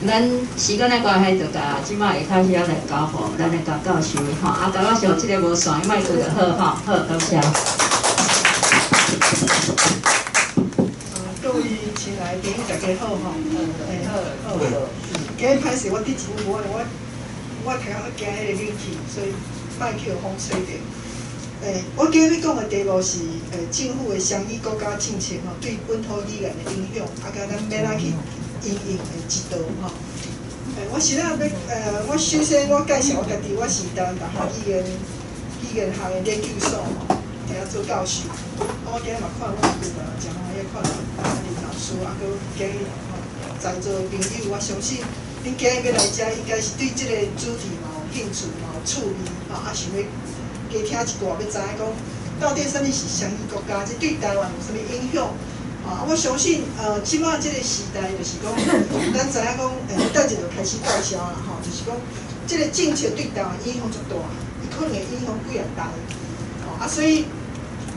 咱時間的關係，就共這擺會開始來交予咱的高教授吼。啊，高教授，這个無線，莫拄就好吼，好，多謝。各位親愛的朋友，大家好吼。欸，好，好。今日歹勢，我佇一無我頭仔驚彼個冷氣，所以莫去予風吹著。欸，我今日欲講的題目是政府的雙語國家政策吼，對本土語言的影響，啊，佮咱欲按怎去因應的之道吼。欸，我先仔欲我首先我介紹我家己，我是台灣大學語言學的研究所吼，佇遐做教授。啊，我今日嘛看阮舊人誠歡喜看著林老師，啊，閣今日吼在座的朋友，我相信恁今日欲來遮，應該是對這个主題嘛有興趣，嘛有趣味吼，啊，想欲加聽一寡，欲知影講到底啥物是雙語國家，這對台灣有啥物影響？啊，我相信，這擺這个時代就是講，咱知影講，欸，等陣就開始介紹啦吼，就是講，這个政策對台灣影響足大，伊可能會影響幾若代，吼啊，所以，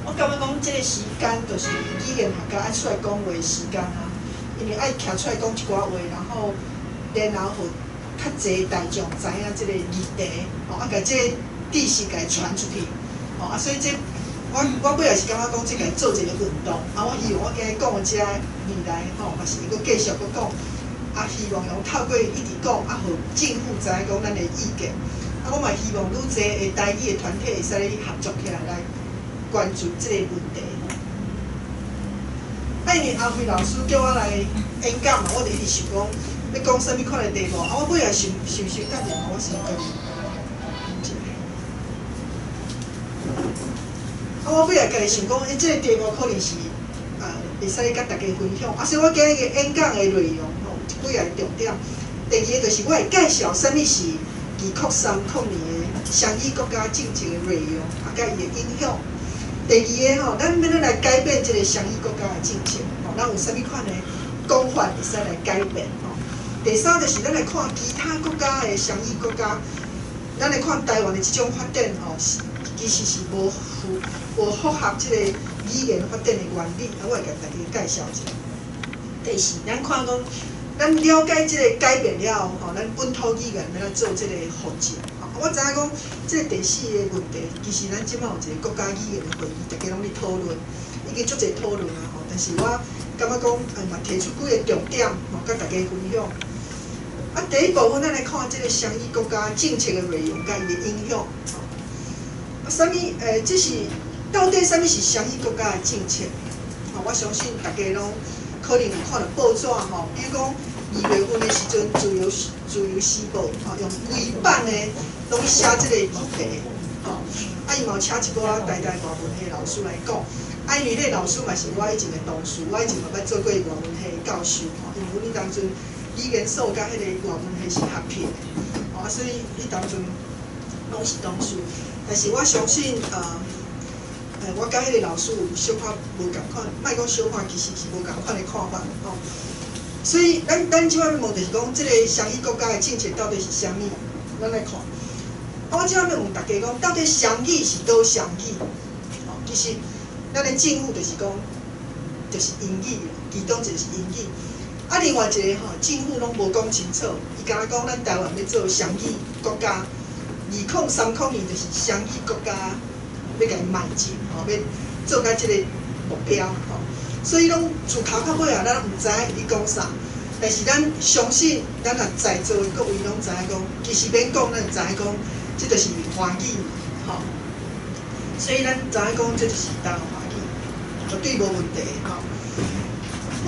我感覺講，這个時間就是語言學家愛出來講話的時間啊，因為愛徛出來講一寡話，然後，然後予較濟大眾知影這个議題，吼啊，共這个知識共傳出去，吼啊，所以這我尾仔是感覺講，這共做一個運動，啊，我希望我今日講的這未來吼，嘛是會閣繼續閣講，啊，希望用透過一直講，啊，予政府知影講咱的意見，啊，我嘛希望愈濟的台語的團體會使合作起來來關注這個問題。啊，因為阿輝老師叫我來演講嘛，我就一直想講欲講啥物款的題目，啊，我尾仔想想想，等下我先家己。啊，我尾仔家己想講，欸，這个題目可能是會使佮大家分享。啊，所以我今日个演講的內容吼，有幾个重點。第二个就是我會介紹啥物是2030年的雙語國家政策的內容，啊，佮伊的影響。第二个吼，咱欲按怎來改變這个雙語國家的政策？吼，咱有啥物款的講法會使來改變？吼。第三就是咱來看其他國家的雙語國家，咱來看台灣的這種發展吼，是其實是無符合這个語言發展的原理。啊，我會共大家介紹一下。第四，咱看講，咱了解這个改變了後，吼，咱本土語言欲按怎做這个復振？吼，我知影講，這个第四个問題，其實咱這擺有一个國家語言的會議，大家攏咧討論，已經足濟討論啊吼。但是我感覺講，嘛提出幾个重點，吼，佮大家分享。啊，第一部分，咱來看這个雙語國家政策的內容佮伊的影響。啊，啥物？欸，這是到底啥物是雙語國家的政策？吼，我相信大家攏可能有看著報紙吼，比如講2月份的時陣，自由時報吼，用規版的攏去寫這个議題，吼，啊，伊嘛有請一寡台大外文系老師來講，啊，因為彼个老師嘛是我以前的同事，我以前嘛捌做過外文系的教授，吼，因為阮彼當陣語言所佮彼个外文系是合併的，吼，啊，所以彼當陣攏是同事。但是我相信，我佮彼个老師有小可無仝款，莫講小可，其實是無仝款的看法，吼。所以咱這擺欲問就是講，這个雙語國家的政策到底是啥物？咱來看。啊，我這擺欲問大家講，到底雙語是佗雙語？吼，其實咱的政府就是講，就是英語，其中一个是英語。啊，另外一个吼，政府攏無講清楚，伊敢若講咱台灣欲做雙語國家，2030年就是雙語國家，欲共伊邁進，吼，欲做到這个目標，吼。所以攏自頭到尾啊，咱毋知影伊咧講啥，但是咱相信，咱若在座的各位攏知影講，其實免講，咱就知影講，這就是華語，吼。所以咱知影講，這就是台灣華語，絕對無問題，吼。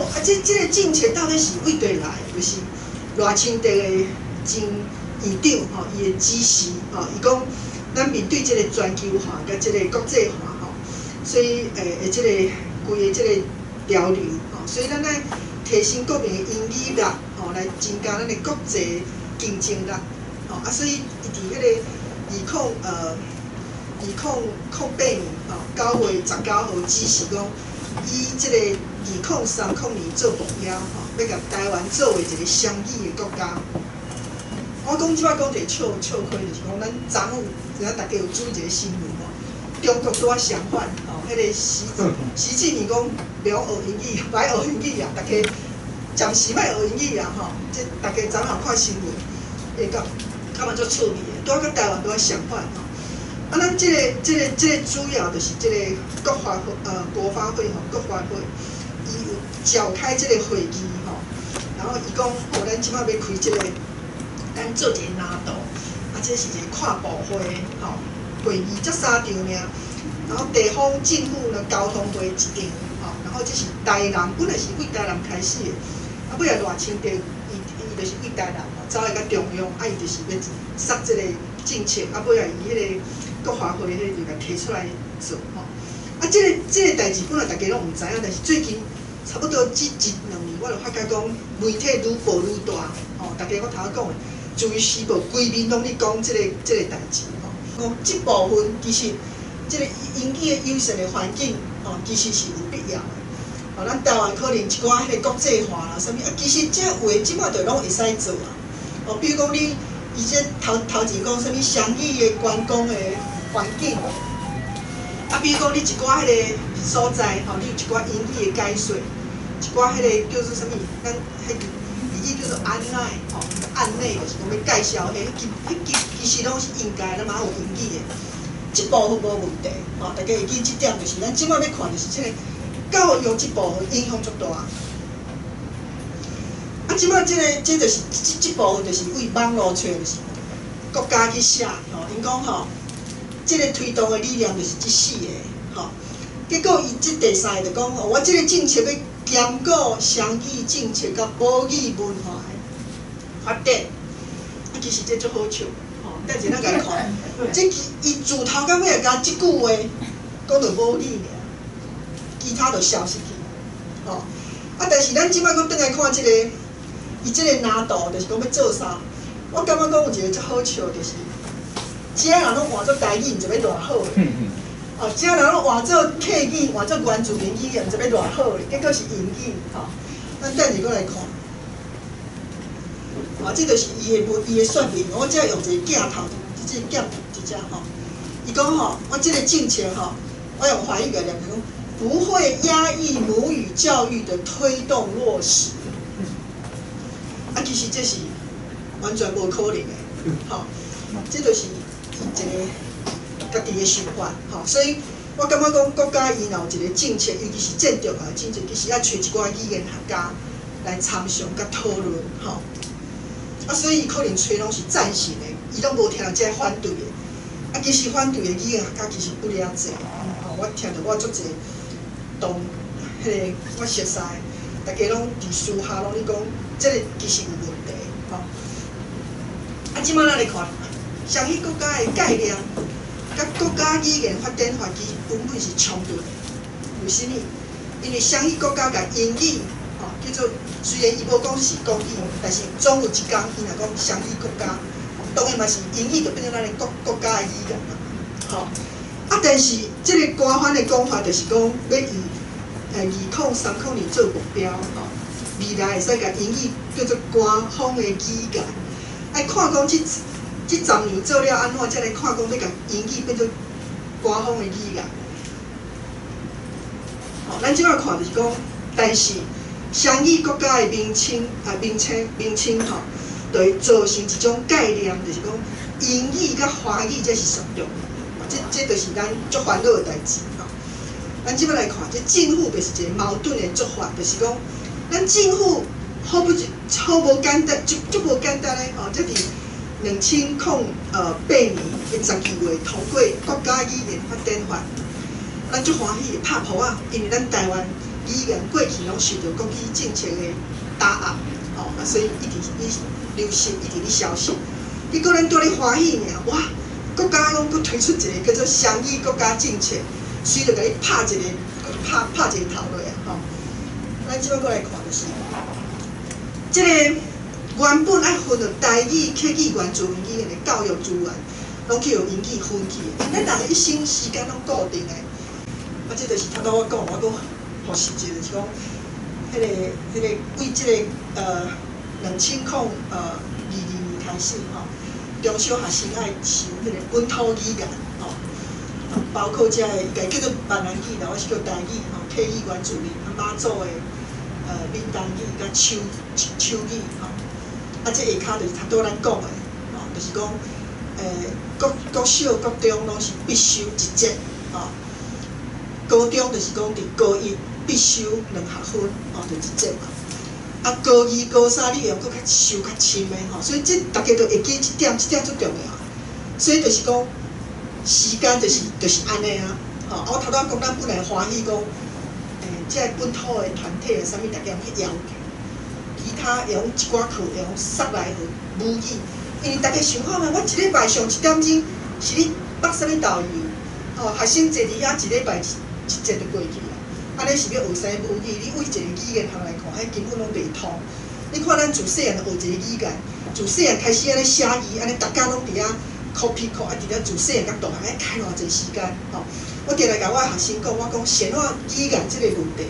啊，這个政策到底是為佗來？就是賴清德的前院長，吼，伊的指示，吼，伊講咱面對這个全球化佮這个國際化，吼，所以這个規个這個潮流，吼，所以咱愛提升國民的英語力，吼，來增加咱的國際競爭力，吼，啊，所以伊佇彼個2008年吼9月19號指示講，以這個2030年做目標，吼，欲共台灣做為一個雙語的國家。我講這擺講一個笑笑話，就是講咱昨昏，知影大家有注意一個新聞無？中國拄仔相反，吼，彼個習習近平講袂曉學英語，袂愛學英語啊，大家暫時莫學英語啊吼，這大家昨昏看新聞，會感感覺足趣味的，拄仔佮台灣拄仔相反吼。啊，咱這個主要就是這個國發會吼，國發會，伊有召開這個會議吼，然後伊講，吼，咱這擺欲開這個，咱做一個藍圖，啊，這是一個跨部會吼會議，才三場爾，然後地方政府呢溝通會一場，吼，然後這是台南，本來是對台南開始的，啊，尾仔賴清德伊就是對台南吼，走來較中央，啊，伊就是欲殺這個政策，啊，尾仔伊彼個國發會彼個就共提出來做吼。啊，這個代誌本來大家攏毋知影，但是最近差不多這一兩年，我就發覺講媒體愈報愈大，吼，大家我頭仔講的，自由時報規面攏咧講這個代誌吼。講這部分其實這個英語的友善的環境，吼，其實是有必要的。吼，咱台灣可能一寡彼個國際化啦，啥物啊，其實這話這擺就攏會使做啊。哦，比如講你，伊這頭頭前講啥物雙語的觀光的環境，啊，比如講你一寡彼個所在，吼，你有一寡英語的解說，一寡彼個叫做啥物，咱彼日語叫做案內，吼，案內就是講欲介紹彼，彼其實攏是應該，咱嘛有英語的，這部分無問題，吼，大家會記這點，就是咱這擺欲看就是這個教育這部分影響足大。啊，這擺這個這就是這部分就是為網路揣，就是國家去寫，吼，𪜶講吼，這個推動的理念就是這四个，吼。結果伊這第三个就講，我這個政策欲兼顧雙語政策佮母語文化的發展。啊，其實這足好笑，吼。等下咱共伊看，這伊自頭到尾共這句話講著母語爾，其他就消失去，吼。啊，但是咱這擺閣轉來看這個，伊這個藍圖就是講欲做啥？我感覺講有一個足好笑，就是這人攏換做台語，毋知欲偌好咧。哦，這人攏換做客語，換做原住民語言，毋知欲偌好咧。結果是英語，吼。咱等下閣來看。啊，這就是伊的說明。我這用一個鏡頭，這個鏡一只吼。伊講吼，我這個政策吼，我用華語來念，講不會壓抑母語教育的推動落實。啊，其實這是完全無可能的，吼。這就是伊一個家己的想法，吼。所以我感覺講國家伊若有一個政策，尤其是戰略的政策，其實愛揣一寡語言學家來參詳佮討論，吼。啊，所以伊可能揣攏是贊成的，伊攏無聽著這个反對的。啊，其實反對的語言學家其實不爾濟，吼。我聽著我足濟同彼個我熟似，大家攏佇私下攏咧講，這個其實有問題，吼。啊，這擺咱來看，雙語國家的概念，佮國家語言發展法其實根本是衝突的。為啥物？因為雙語國家共英語，吼，叫做雖然伊無講是國語，但是總有一工伊若講雙語國家，當然嘛是英語就變做咱的國家的語言嘛，吼。啊，但是這個官方的講法就是講，欲以2030年做目標，吼，未來會使共英語叫做官方的語言。愛看講這10年做了按怎，才來看講欲共英語變做官方的語言。吼，咱這擺看就是講，但是雙語國家的名稱啊，名稱吼，就會造成一種概念，就是講英語佮華語這是上重要。這就是咱足煩惱的代誌吼。咱這擺來看，這政府就是一個矛盾的做法，就是講，咱政府好不好無簡單，足足無簡單的吼。這佇2008年的12月通過國家語言發展法，咱足歡喜的拍噗仔，因為咱台灣語言過去攏受著國語政策的打壓，吼，啊，所以一直咧流失，一直咧消失。結果咱拄咧歡喜爾，哇！國家攏閣推出一個叫做雙語國家政策，所以就共你拍一個，拍一個頭落啊，吼。咱這擺閣來看就是，這個原本愛分著台語、客語、原住民語言的教育資源，攏去予英語分去，因咱人的一生時間攏固定的。啊，這就是頭拄我講，我閣復習一下，就是講，彼個為這個2022年開始吼，中小學生愛修彼個本土語言吼，包括這个伊家叫做閩南語啦，我是叫台語吼，客語原住民啊媽祖的闽南語佮手語吼。啊，這下跤就是頭拄仔咱講的，吼，就是講，國小、國中攏是必修一節，吼。高中就是講佇高一必修2學分，吼，就一節嘛。啊，高二、高三你會用閣較修較深的吼，所以這逐家都會記這點，這點足重要。所以就是講，時間就是按呢啊，吼！啊，我頭拄仔講，咱本來歡喜講，這个本土的團體啊，啥物，逐家攏去要求，其他會用一寡課會用塞來予母語，因為逐家想看覓，我一禮拜上一點鐘，是咧縛啥物豆油？吼，學生坐佇遐一禮拜一節就過去啊。按呢是欲學啥母語？你對一个語言學來看，彼根本攏袂通。你看咱自細漢就學一个語言，自細漢開始按呢寫字，按呢逐工攏佇遐 copy 啊，佇咧自細漢佮大漢，愛開偌濟時間吼。我定來共我的學生講，我講先怎語言這个問題，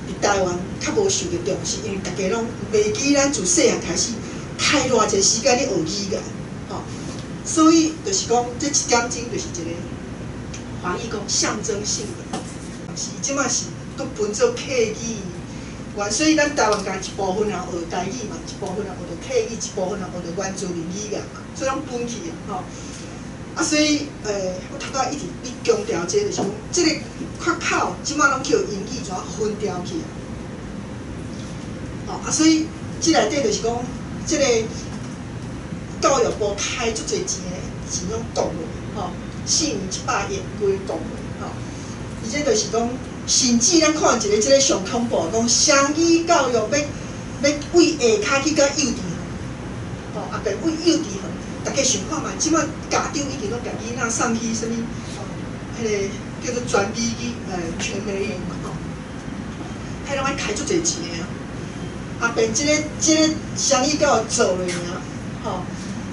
佇台灣較無受著重視，因為逐家攏袂記咱自細漢開始開偌濟時間咧學語言，吼。所以就是講，這一點鐘就是一個華語講象徵性的，是這馬是閣分做客語，原所以咱台灣家一部分人學台語嘛，一部分人學著客語，一部分人學著原住民語言嘛，所以攏分去啊，吼。啊，所以，我頭拄仔一直咧強調這個，就是講，這個缺口這馬攏去予英語怎分掉去啊？吼，啊，所以這內底就是講，這个教育部開足濟錢的，錢攏講落，吼，4年100億規講落，吼。而且就是講，甚至咱看一个這个上恐怖，講雙語教育欲對下跤去到幼稚園，吼，啊，對，對幼稚園。逐家想看覓，這馬家長已經攏共囡仔送去啥物，彼个叫做全語語，全美語吼，彼攏愛開足濟錢的啊。啊，變這个雙語教育做落爾，吼，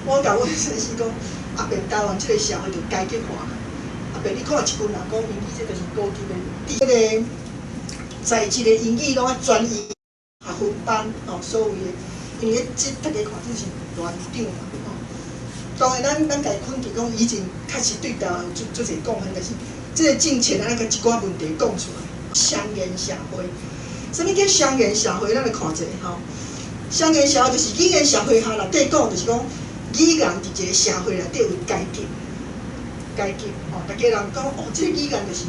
我共阮先生講，啊，變台灣這个社會就階級化。啊，變你看一群人講英語，這就是高級的。彼个在職的英語攏愛專業學分班，吼，所謂的，因為這逐家看這是亂長嘛，吼。當然，咱共伊肯定講，以前確實對台灣有足足濟貢獻，但是這个政策，咱共一寡問題講出來。雙言社會，啥物叫雙言社會？咱來看者吼。雙言社會就是語言社會學內底講，就是講語言佇一個社會內底有階級，階級吼，逐家人講哦，這个語言就是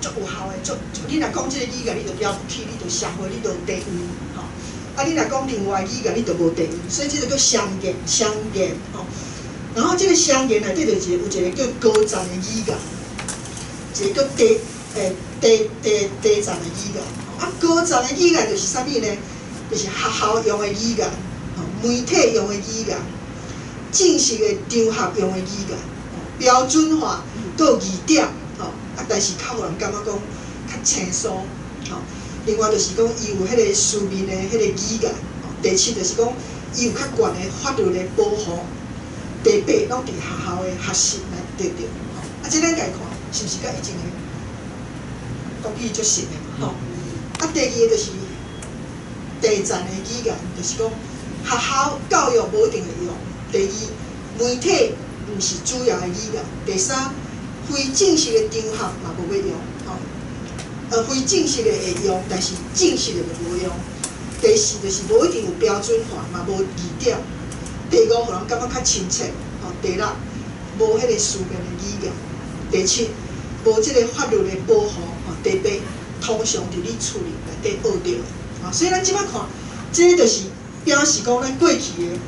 足有效的，足你若講這个語言，你就了不起，你就社會你就有地位吼。啊，你若講另外語言，你就無地位，所以這個叫雙言，雙言吼。然後這个雙言內底就是有一個叫高層的語言，一個叫低欸低低低層的語言。啊，高層的語言就是啥物呢？就是學校用的語言，吼，媒體用的語言，正式的場合用的語言，標準化，閣有字典，吼，啊，但是較予人感覺講較輕鬆，吼。另外就是講，伊有彼个書面的彼个語言，吼。第七就是講，伊有較懸的法律的保護。第八，攏佇學校的學習來得著，吼。啊，這咱共看，是毋是佮以前的國語足熟的嘛，吼。啊，第二个就是低層的語言，就是講學校教育無一定會用。第二，媒體毋是主要的語言。第三，非正式的場合嘛無欲用，吼。非正式的會用，但是正式的就無用。第四就是無一定有標準化，嘛無字典。第五，予人感覺較親切，吼。第六，無彼个書面的語言。第七，無這个法律的保護，吼。第八，通常佇你厝裡內底學著的，吼。所以咱這馬看，這个就是表示講咱過去的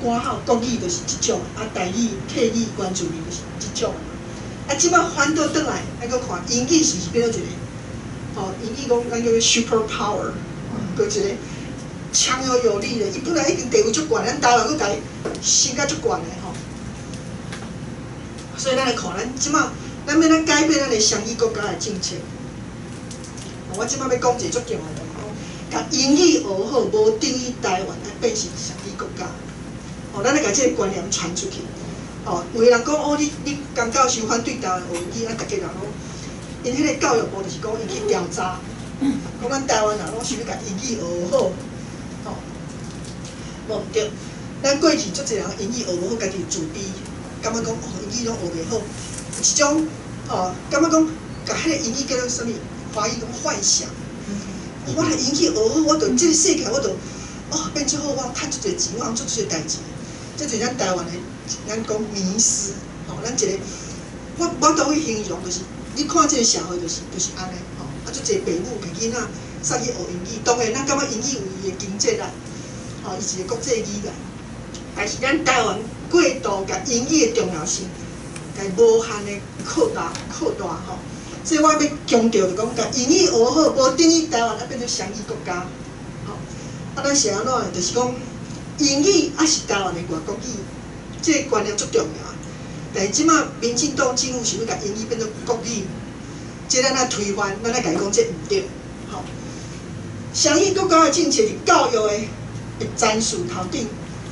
官口國語就是這種，啊，台語、客語、原住民就是這種的嘛。啊，這馬反倒轉來，咱閣看英語是毋是變做一個，吼，英語講咱叫做 super power，閣一個強而有力的，伊本來已經地位足懸，咱台灣閣共伊升甲足懸的吼。所以咱來看，咱這馬咱欲按怎改變咱的雙語國家的政策？我這馬欲講一個足重要的，講共英語學好，無等於台灣愛變成雙語國家。吼，咱來共這个觀念傳出去。吼，有的人講哦，你江教授反對台灣學英語，啊，逐家人攏，𪜶彼个教育部就是講，𪜶去調查，講咱台灣人攏想欲共英語學好，吼，無毋對。咱過去足濟人英語學無好，家己自卑，感覺講哦，英語攏學袂好，有一種吼，感覺講共彼个英語叫做啥物？華語講幻想，我若英语学好，我就這个世界我就哦變做好，我趁足濟錢，我通做足濟代誌。這就是咱台灣的，咱講迷思，吼，咱一個，我無法度去形容，就是你看這个社會就是按呢，吼，啊，足濟爸母共囡仔送去學英語，當然咱感覺英語有伊的經濟力，吼，伊是一個國際語言，但是咱台灣過度共英語的重要性，共無限的擴大擴大吼，所以我欲強調就講，共英語學好，無等於台灣啊變做雙語國家，吼，啊，咱是按怎呢？就是講。英語猶是台灣的外國語，這个觀念足重要。但是這馬民進黨政府想欲共英語變做國語，這咱愛推翻，咱愛共伊講這毋對，吼。雙語國家的政策佇教育的層次頭頂，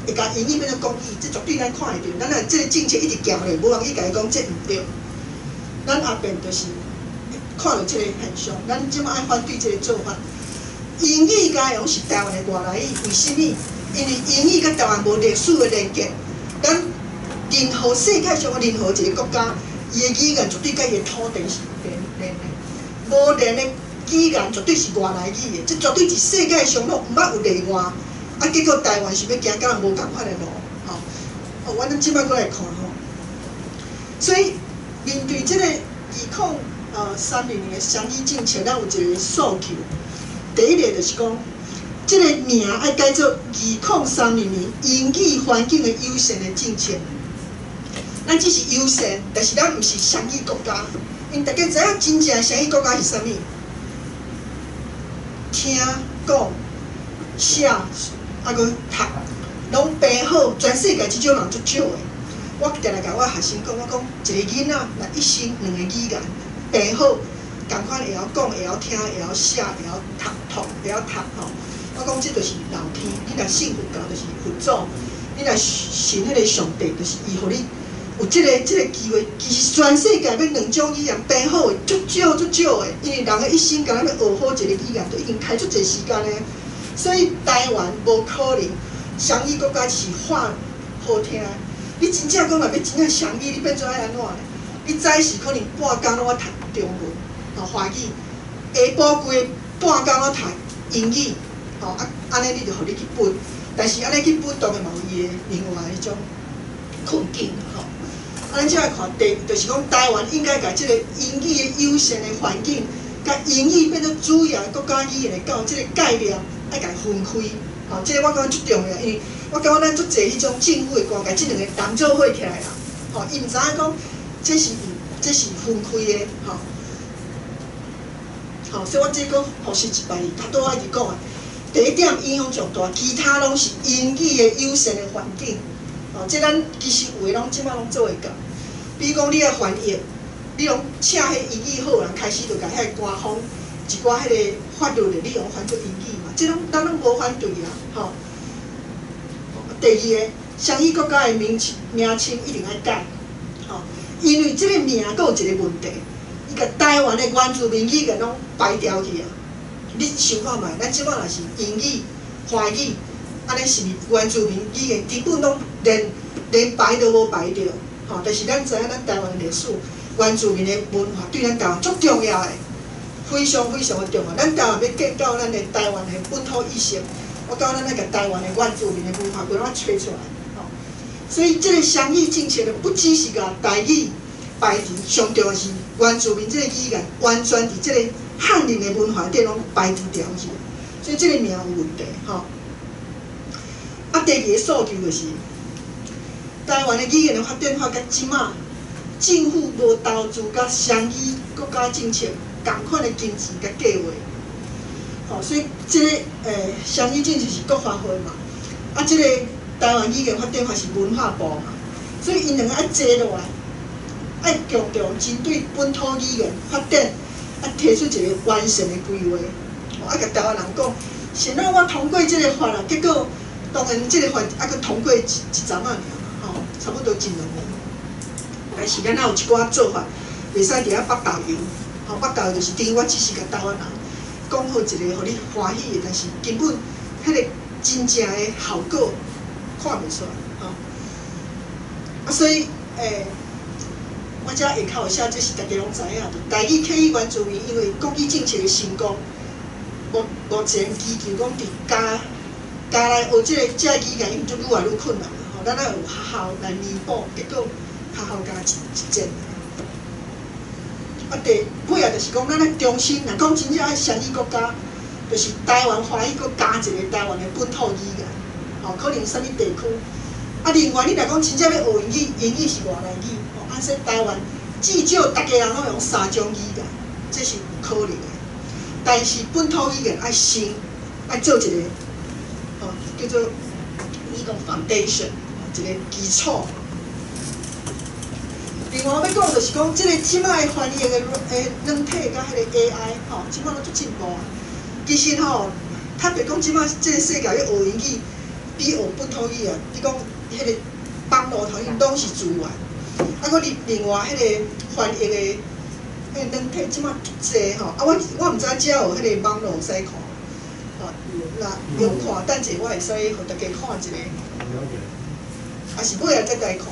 會共英語變做國語，這絕對咱看會著。咱若這个政策一直行落，無人去共伊講這毋對。咱後邊就是看著這个現象，咱這馬愛反對這个做法。英語敢會用是台灣的外來語，為啥物？因為英語佮台灣無歷史的連結，咱任何世界上的任何一個國家，伊的語言絕對佮伊的土地是連連的，無連的語言絕對是外來語的，這絕對是世界上攏毋捌有例外。啊，結果台灣是欲行佮人無仝款的路，吼。哦，阮這擺閣來看吼，所以面對這个2032年的雙語政策，咱有一個訴求。第一个就是講，這个名愛改做2032年英語環境的友善的政策。咱只是友善，但是咱毋是雙語國家。因為大家知影真正的雙語國家是啥物？聽、講、寫，啊，閣讀，攏編好。全世界這種人足少的。我定定共我學生講，我講一個囡仔若一生兩個語言編好，仝款會曉講、會曉聽、會曉寫、會曉讀、讀、會曉讀吼。我講這就是老天，你若信佛教就是佛祖，你若信彼个上帝，就是伊予你有這个機會。其實全世界欲兩種語言編好的足少足少的，因為人的一生敢若欲學好一個語言，都已經開足濟時間咧。所以台灣無可能雙語國家是話好聽的。你真正講若欲真正雙語，你變做愛按怎呢？你早時可能半工攏愛讀中文，吼華語，下晡規半工攏讀英語，吼啊，按呢你就予你去分。但是按呢去分，當然嘛有伊的另外彼種困境吼。啊，咱這來看，第就是講台灣應該共這个英語的友善的環境，共英語變做主要的國家語言的教育這个概念，愛共分開。吼，這个我感覺足重要，因為我感覺咱足濟彼種政府的官共這兩個攏做伙起來啦。吼，伊毋知影講這是分開的，吼。吼，所以我這閣複習一擺，較拄仔一直講的。第一點影響上大，其他攏是英語的友善的環境。吼，這咱其實有的攏這擺攏做會到。比如講，你愛翻譯，你攏請彼英語好的人，開始就共遐个官方一寡彼个法律的，你用翻做英語嘛？這攏咱攏無反對啊，吼。第二个，雙語國家的名稱名稱一定愛改，吼，因為這个名閣有一個問題，伊共台灣的原住民語言攏排掉去啊。你想看覓？咱這擺若是英語、華語，按呢是毋是原住民語言根本攏連連排都無排著，吼！但是咱知影咱台灣的歷史，原住民的文化對咱台灣足重要的，非常非常的重要。咱台灣欲建構咱的台灣的本土意識，我感覺咱愛共台灣的原住民的文化規攏揣出來，吼！所以這个雙語政策不只是共台語排除，上重要是原住民這个語言完全佇這個漢人的文化底攏排除掉去，所以這个名有問題，吼。啊，第二个訴求就是，台灣的語言的發展發到這馬，政府無投資佮雙語國家政策仝款的金錢佮計劃，吼，所以這个雙語政策是國發會嘛，啊，這个台灣語言發展法是文化部嘛，所以𪜶兩个愛坐落來，愛共同針對本土語言發展，啊，提出一个完善的規劃，啊，共台灣人講，是怎我通過這个法啊，結果當然這个法猶閣通過一一陣仔爾嘛，吼，差不多一兩年。但是咱猶有一寡做法，袂使佇遐腹豆油，吼，腹豆油就是等於我只是共台灣人講好一个予你歡喜的，但是根本彼个真正的效果看袂出來，吼。啊，所以我遮下跤有寫，這是大家攏知影，就台語客語原住民因為國語政策的成功，目前祈求講佇家家來學這個語言已經愈來愈困難吼，咱愛有學校來彌補，結果學校敢若一一戰。啊，第尾啊，就是講咱愛重新，若講真正愛雙語國家，就是台灣華語閣加一個台灣的本土語言，吼，可能啥物地區。啊，另外你若講真正欲學英語，英語是外來語，吼，按說台灣至少逐家人攏用三種語言，這是有可能的。但是本土語言愛先愛做一個，吼，叫做呢個 foundation，一個基礎。另外，我欲講就是講，這个這擺翻譯的軟體佮彼个 AI 吼，這擺攏足進步啊。其實吼，坦白講，這擺這个世界欲學英語，比學本土語言，你講彼个網路頭頂攏是資源。啊，閣另外彼个翻譯的彼个軟體，這擺足濟吼。啊，我毋知遮有彼个網路會使看，吼，若用看，等者我會使予大家看一下。還是尾仔再來看。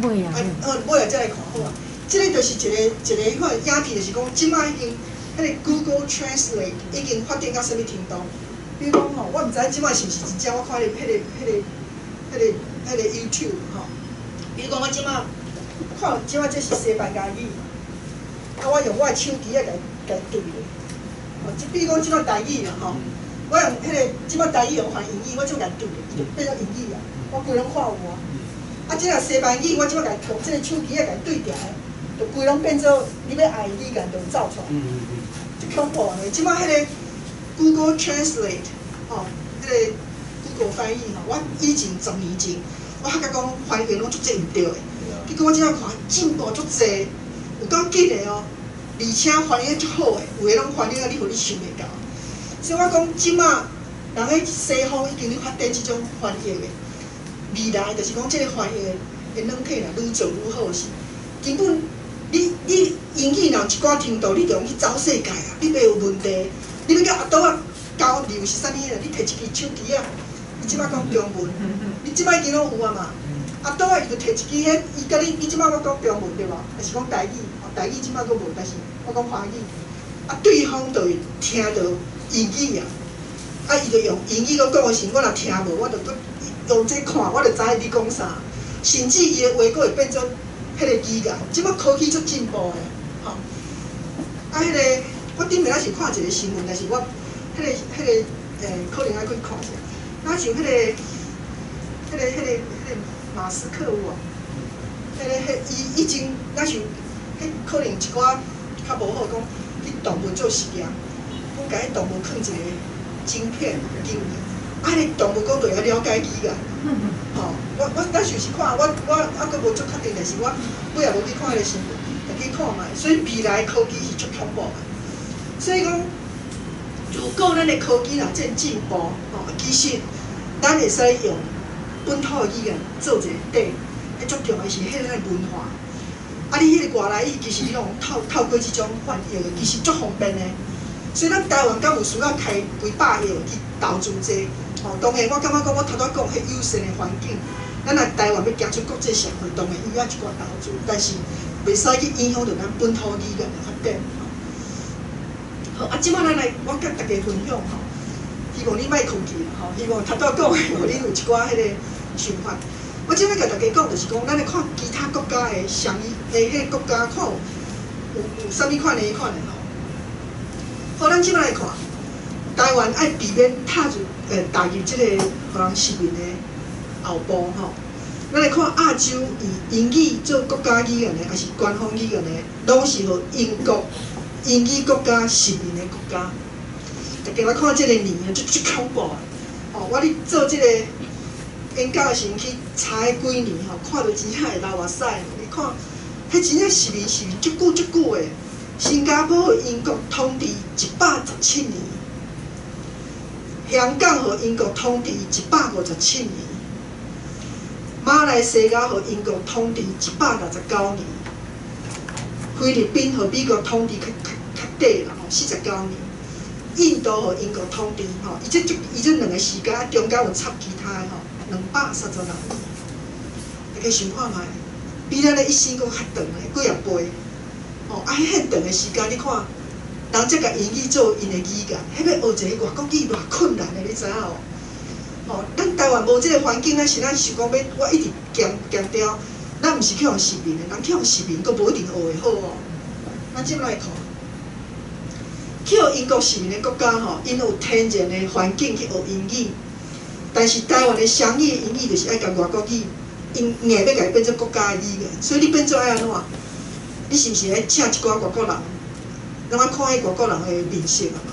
尾啊。啊，好，尾仔再來看好啊。這个就是一個一個彼款影片，就是講這擺已經彼个 Google Translate 已經發展到啥物程度？比如講吼，我毋知這擺是毋是真正，我看彼個 YouTube 吼。比如講我這擺看，這擺這是西班牙語，啊，我用我的手機仔共對咧。吼，這比如講這擺台語啦吼，我用彼个這擺台語用翻英語，我這擺共對咧，就變做英語啊。我規攏看有啊。啊，這若西班牙語，我這擺共用這个手機仔共對調，就規攏變做你欲愛的語言就走出來。足恐怖的，這擺彼个 Google Translate 吼，彼个 Google 翻譯吼，我以前10年前，我還甲講翻譯攏足濟毋對的，結果我這擺看進步足濟，有夠緊的哦，而且翻譯足好的，有的攏翻譯啊，你予你想袂到。所以我講這擺人咧西方已經咧發展這種翻譯的，未來就是講這个翻譯的軟體若愈做愈好時，根本你英語若有一寡程度，你就用去走世界啊，你袂有問題。你欲佮阿桌仔交流是啥物啊？你提一支手機仔，你這擺講中文，你這擺已經攏有啊嘛。阿桌仔伊就提一支彼，伊共你，你這擺我講中文對無？還是講台語？哦，台語這擺閣無，但是我講華語，啊，對方就會聽著英語啊，啊，伊就用英語閣講的時，我若聽無，我就閣用這看，我就知影你講啥。甚至伊的話閣會變做彼個語言，這擺科技足進步的，吼。啊，彼個我頂暝仔是看一個新聞，但是我彼個可能愛去看一下。若像彼個馬斯克有無？彼個伊已經若像彼可能一寡較無好講，去動物做實驗，講共彼動物囥一個晶片入去，啊，彼個動物講就會了解語言。吼，我那時是看，我猶閣無足確定，但是我尾也無去看彼個新聞，就去看覓。所以未來科技是足恐怖的。所以講，如果咱的科技若真進步，吼，其實咱會使用本土的語言做一個底，彼足重要是彼個文化。啊，你彼個外來語其實你攏透過這種翻譯的，其實足方便的。所以咱台灣敢有需要開幾百億去投資這個？吼，當然我感覺講，我頭拄講彼友善的環境，咱若台灣欲行出國際社會，當然伊愛一寡投資，但是袂使去影響著咱本土語言的發展。好，啊，這擺咱來，我共大家分享吼，希望你莫睏去吼，希望頭拄講的，予你有一寡彼個想法。我這擺共大家講，就是講，咱來看其他國家的雙語的彼個國家，看有啥物款的彼款的吼。好，咱這擺來看，台灣愛避免踏入這個予人殖民的後步吼。咱來看亞洲以英語做國家語言的，抑是官方語言的，攏是予英國英語國家殖民的國家。大家來看這個年啊，足恐怖的。吼，我咧做這個演講的時陣去查彼幾年吼，看著真正會流目屎。你看，彼真正殖民殖民足久足久的。新加坡予英國統治117年，香港予英國統治157年，馬來西亞予英國統治169年，菲律賓予美國統治較短啦吼，49年，印度予英國統治吼，伊這兩个時間中間有插其他的吼，236年，大家想看覓，比咱的一生閣較長咧，幾仔倍。吼，啊，彼遐長的時間，你看，人才共英語做𪜶的語言，彼欲學一个外國語偌困難的，你知影無？吼，咱台灣無這个環境，咱是咱想講欲，我一直強強調，咱毋是去予殖民的，人去予殖民，閣無一定學會好哦。咱這擺來看，去予英國殖民的國家吼，𪜶有天然的環境去學英語，但是台灣的雙語英語就是愛共外國語，𪜶硬欲共伊變做國家的語言，所以你變做愛按怎？你是毋是愛請一寡外國人？攏愛看彼外國人的面色啊嘛？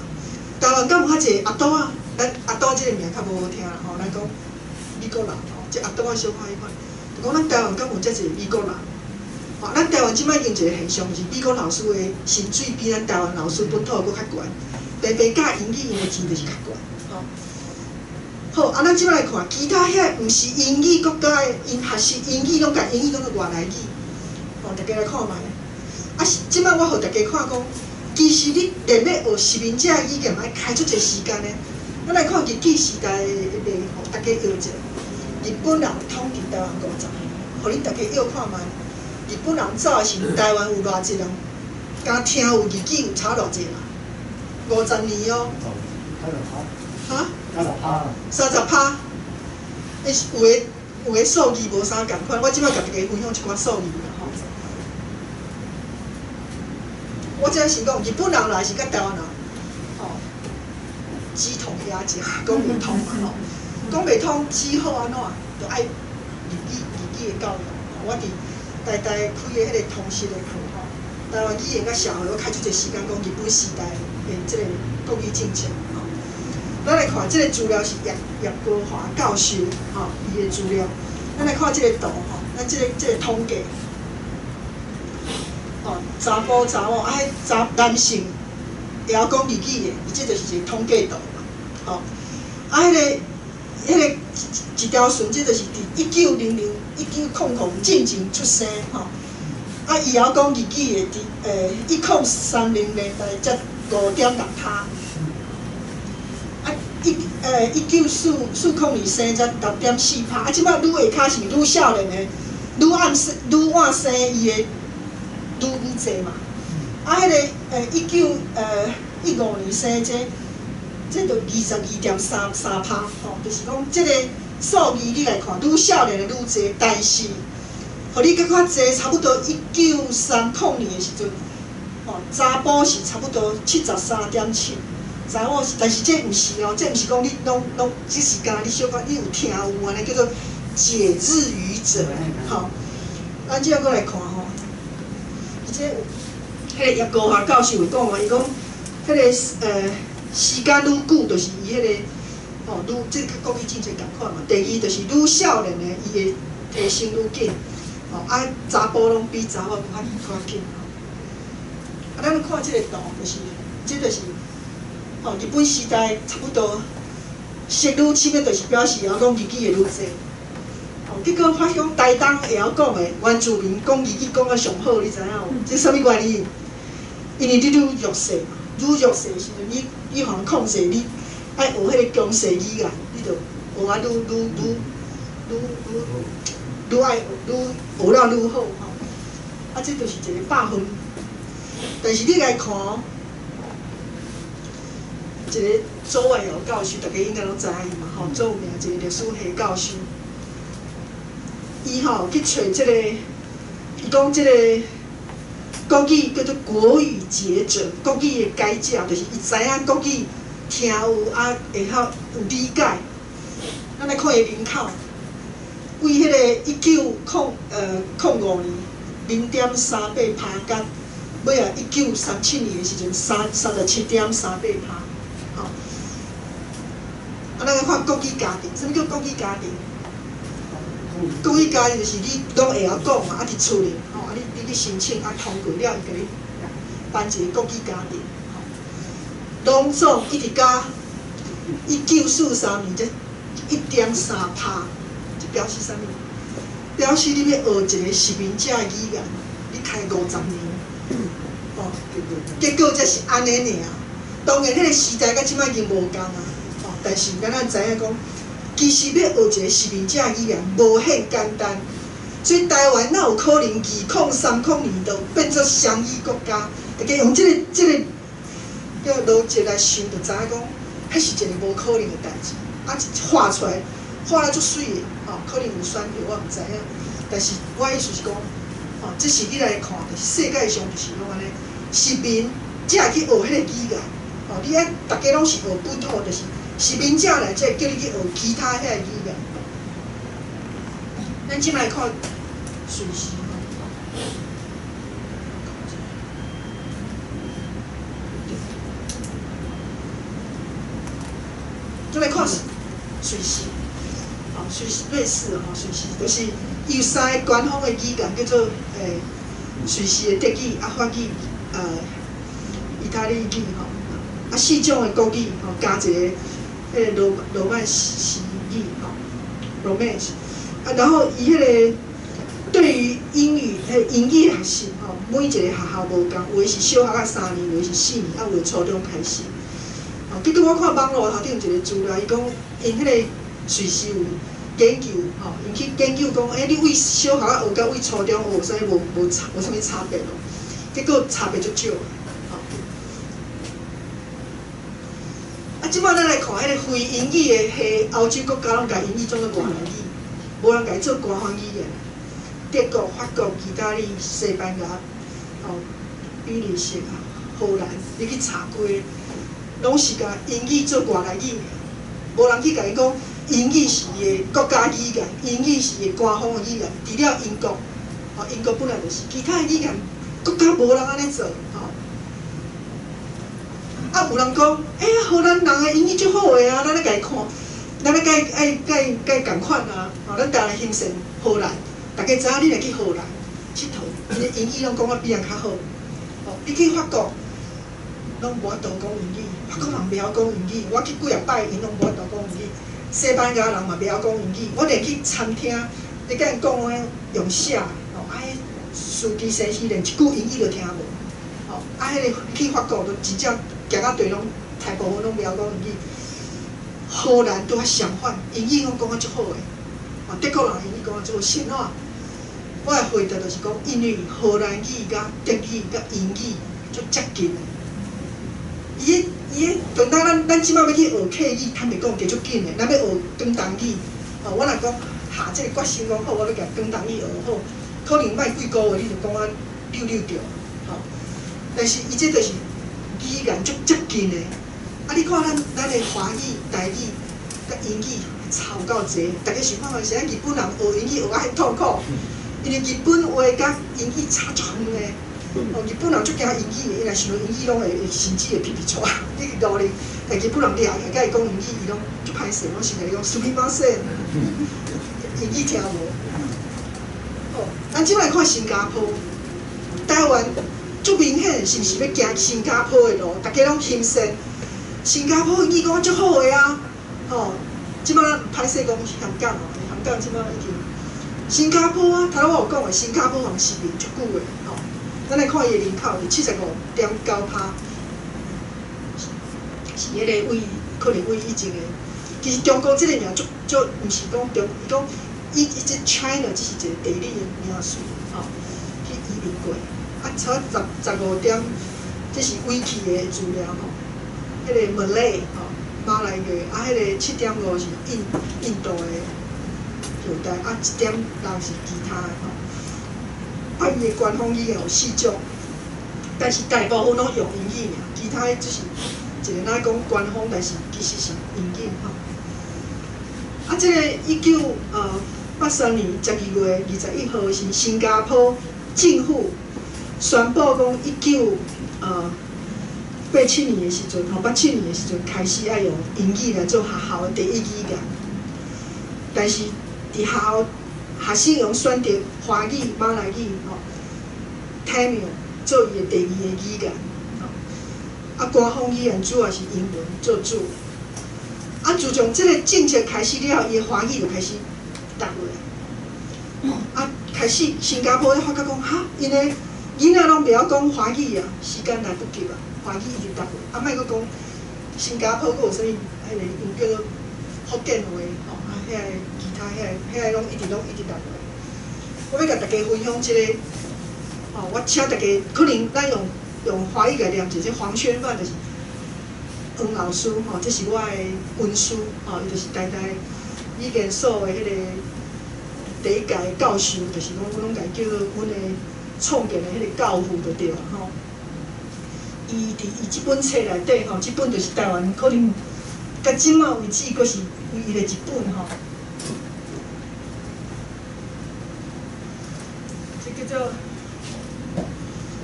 台灣敢有較濟阿斗仔？咱阿斗這个名較無好聽啦吼，咱講美國人吼，這阿斗仔小可彼款，就講咱台灣敢有遮濟美國人？吼，咱台灣這擺已經一个現象，就是美國老師的薪水比咱台灣老師本土閣較懸，平平教英語𪜶的錢就是較懸，吼。好，啊，咱這擺來看，其他遐毋是英語國家的，𪜶學習英語攏共英語當做外來語，吼，大家來看覓。啊，是這擺我予大家看講，其實你連欲學殖民者的語言，愛開足濟時間呢。咱來看日據時代的例吼，大家搖者，日本人統治台灣50年，予恁大家搖看覓。日本人走的時陣，台灣有偌濟人，敢聽有日語有差偌濟人？50年哦。哈？30%。欸，有的數字無啥仝款，我這擺共大家分享一寡數字啦吼。我這先講，日本人來是佮台灣人，吼，雞同鴨講，講袂通嘛吼，講袂通，只好按怎，就愛日語的教育。我佇台大開的彼个通識的課吼，台灣語言佮社會，我開足濟時間講日本時代的這个國語政策吼。咱來看這个資料是葉葉國華教授吼，伊的資料。咱來看這个圖吼，咱這个統計，吼，查埔查某啊，彼查男性會曉講日語的，伊這就是一个統計圖嘛，吼。啊，彼个一條線，這就是佇1900、1900進前出生吼。啊，伊會曉講日語的，佇1030年代才5.6%。啊，1940年生才6.4%。啊，這擺愈下跤是愈少年的，愈晚生愈晚生伊的愈愈濟嘛。啊，彼个1915年生這，這就22.33%吼，就是講這个數字你來看，愈少年的愈濟，但是，予你閣較濟，差不多1930年的時陣，吼，查埔是差不多73.7，查某是，但是這毋是哦，這毋是講你攏攏，只是敢若你小可你有聽有按呢叫做解日語者，吼。咱這閣來看吼，伊這彼个葉國華教授有講嘛，伊講彼个時間愈久，就是伊彼个吼愈這個國語政策仝款嘛。第二就是愈少年的，伊會提升愈緊，吼啊查埔攏比查某閣較較緊。啊，咱看這個圖，就是這就是吼日本時代差不多色愈深的，就是表示會曉講日語的愈濟。吼，結果發現台東會曉講的原住民講日語講甲上好，你知影無？這啥物原因？因為你愈弱勢嘛，愈弱勢時陣，你予人控制，你愛學彼个強勢語言，你就學啊愈愈愈愈愈愈愛愈學了愈好吼。啊，這就是一个百分。但是你來看哦，一个周婉窈教授，大家應該攏知影伊嘛吼，足有名一个歷史系教授。伊吼去揣這个，伊講這個國語叫做國語解者，國語的解者，就是伊知影國語聽有啊，會曉有理解。咱來看伊人口，為彼个1905年0.38%，佮尾仔1937年的時陣37.38%，吼。啊，咱來看國語家庭，啥物叫國語家庭？國語家庭就是你攏會曉講嘛，啊佇厝裡吼，啊你去申請啊通過了，伊共你辦一个國語家庭，吼。攏總一直到1943年才1.3%，這表示啥物？表示你欲學一个殖民者的語言，你開50年，吼，結果才是按呢爾。當然，彼个時代佮這擺已經無仝啊，吼，但是咱咱知影講，其實欲學一个殖民者語言無遐簡單，所以台灣哪有可能2030年就變做雙語國家？大家用這个叫邏輯來想，就知影講，彼是一个無可能的代誌。啊，畫出來，畫得足媠的，吼，可能有選票，我毋知影。但是我意思是講，吼，這是你來看，就是世界上就是攏按呢，殖民才會去學彼個語言。吼，你愛逐家攏是學本土，就是殖民者來才會叫你去學其他遐个語言。咱這擺來看瑞士吼。再來看瑞士，吼，瑞士瑞士吼，瑞士就是伊有三个官方的語言，叫做瑞士的德語、啊法語、意大利語吼，啊四種的國語吼，加一个彼個羅羅曼斯語吼，Romansh，啊，然後伊彼個對於英語彼英語學習吼，每一个學校無仝，有的是小學啊3年，有的是4年，啊有的初中開始。吼，結果我看網路頭頂有一個資料，伊講𪜶彼個瑞士有研究吼，𪜶去研究講，欸，你為小學仔學佮為初中學有啥物無無差無啥物差別咯？結果差別足少的，吼。啊，這擺咱來看彼個非英語的彼歐洲國家，攏共英語當做外來語，無人共伊做官方語言。德國、法國、義大利、西班牙、吼、比利時啊、荷蘭，你去查過，攏是共英語做外來語爾，無人去共伊講英語是伊的國家語言，英語是伊的官方的語言。除了英國，吼，英國本來就是，其他的語言國家無人按呢做，吼。啊，有人講，欸，荷蘭人的英語足好的啊，咱來共伊看，咱來共伊愛共伊共伊仝款啊，吼，咱台灣興盛荷蘭，大家知影你若去荷蘭𨑨迌，𪜶的英語攏講甲比人較好。吼，你去法國，攏無法度講英語，法國人袂曉講英語。我去幾若擺，𪜶攏無法度講英語。西班牙人嘛袂曉講英語。我連去餐廳，你共𪜶講話用寫，吼，啊，彼司機先生連一句英語都聽無。吼，啊，彼个去法國都真正行到地攏大部分攏袂曉講英語。荷蘭拄仔相反，英語攏講甲足好的。吼，德國人英語講甲足好，是按怎？我的回答就是講，因為荷蘭語佮德語佮英語足接近的。伊伊个，就若咱咱這擺欲去學客語，坦白講加足緊的。咱欲學廣東語，吼，我若講下這個決心講好，我欲共廣東語學好，可能莫幾个月你就講啊溜溜著，吼。但是伊這就是語言足接近的。啊，你看咱咱的華語、台語佮英語差有夠濟，逐家想看覓是咱日本人學英語學甲彼痛苦，因為日本話佮英語差足遠的。哦，日本人足驚英語的，伊若想著英語攏會會神志會皮皮剉。你去路咧，共日本人掠起來，共伊講英語，伊攏足歹勢，攏先共你講すみません，英語聽無。哦，咱這擺看新加坡、台灣足明顯，是毋是欲行新加坡的路？逐家攏欣羨。新加坡英語講足好的啊，吼！這擺歹勢講香港哦，香港這擺已經新加坡啊，頭拄我有講的，新加坡予殖民足久的，吼。咱來看伊的人口是75.9%，是彼个位可能位以前的。其實中國這个名足足，毋是講中，伊講伊伊這 China 只是一個地理的名詞，吼，去移民過。啊，差十十五點，這是維基的資料吼。彼个 Malay 吼，馬來裔，啊，彼个7.5是印印度的後代，啊，1.6是其他的吼。啊，伊的官方語言有四種，但是大部分攏用英語爾，其他的只是一个若講官方，但是其實是英語吼。啊，這個1983年12月21號是新加坡政府宣布講，1987年的時陣，吼，87年的時陣開始愛用英語來做學校的第一語言，但是佇學校學生用選擇華語、馬來語、吼、泰語做伊的第二个語言，吼。啊，官方語言主要是英文做主。啊，自從這個政策開始了後，伊的華語就開始落落來。啊，開始新加坡咧發覺講，哈，𪜶的囡仔攏袂曉講華語啊，時間來不及啊，華語一直落落。啊，莫閣講新加坡閣有啥物，彼个𪜶叫做福建話，吼，啊，遐个其他遐个遐个攏一直攏一直落落。我欲共大家分享這个，吼，我請大家可能咱用用華語來念者，這黃宣範就是黃老師吼，這是我的恩師吼，伊就是台大語言所的彼個第一屆教授，就是講阮攏共伊叫做阮的創建的彼個教父就對啊吼。伊佇伊這本冊內底吼，這本就是台灣可能到這馬為止，閣是唯一的一本吼。這叫做，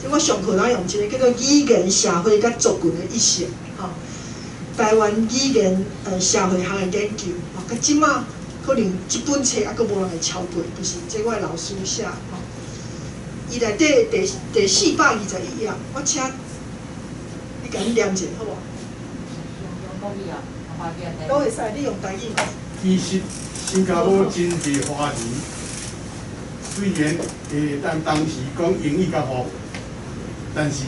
這我上課攏用這個叫做語言社會佮族群的意識吼。台灣語言社會學的研究吼，到這馬可能這本冊猶閣無人會超過，就是這我的老師寫吼。伊內底第421頁，我請你共阮念一下好無？用國語啊，華語。攏會使，你用台語。其實新加坡真濟華人，雖然當時講英語較好，但是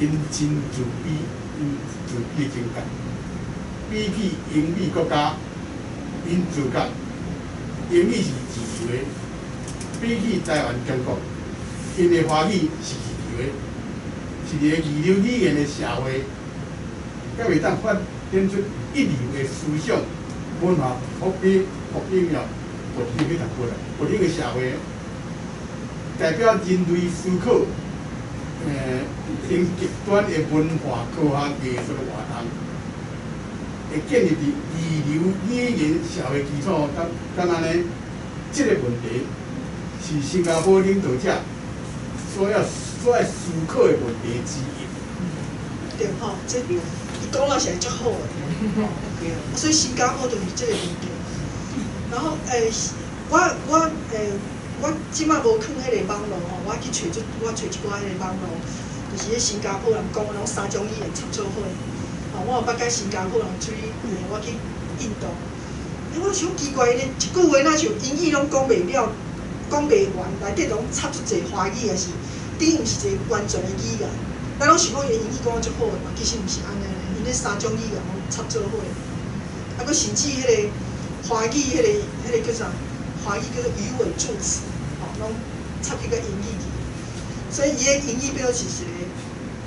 𪜶真自卑，𪜶自卑情結。比起英語國家，𪜶自覺英語是自由的；比起台灣中國，𪜶的華語是自由的，是一個二流語言的社會，才袂當發展出一流的思想文化，復興復興了，復興去讀過來，復興的社會，代表人類思考，用極端的文化、科學、藝術的活動，會建立佇二流語言社會基礎，敢按呢？這個問題是新加坡領導者所愛思考的問題之一。對吼，這伊講了是足好的，所以新加坡就是這個問題。然後我這擺無囥彼個網路吼，我去揣我揣一寡彼個網路，就是彼新加坡人講的攏三種語言插做伙。吼，我有捌佮新加坡人出去，我去印度，我想奇怪咧，一句話若像英語攏講袂了，講袂完，內底攏插足濟華語，也是等於毋是一個完全的語言。咱攏想講伊的英語講得足好的嘛，其實毋是按呢，𪜶咧三種語言攏插做伙。啊，閣甚至彼個華語，彼個叫啥？華語叫做魚尾助詞，吼，攏插去佮英語去。所以伊的英語變做是一個，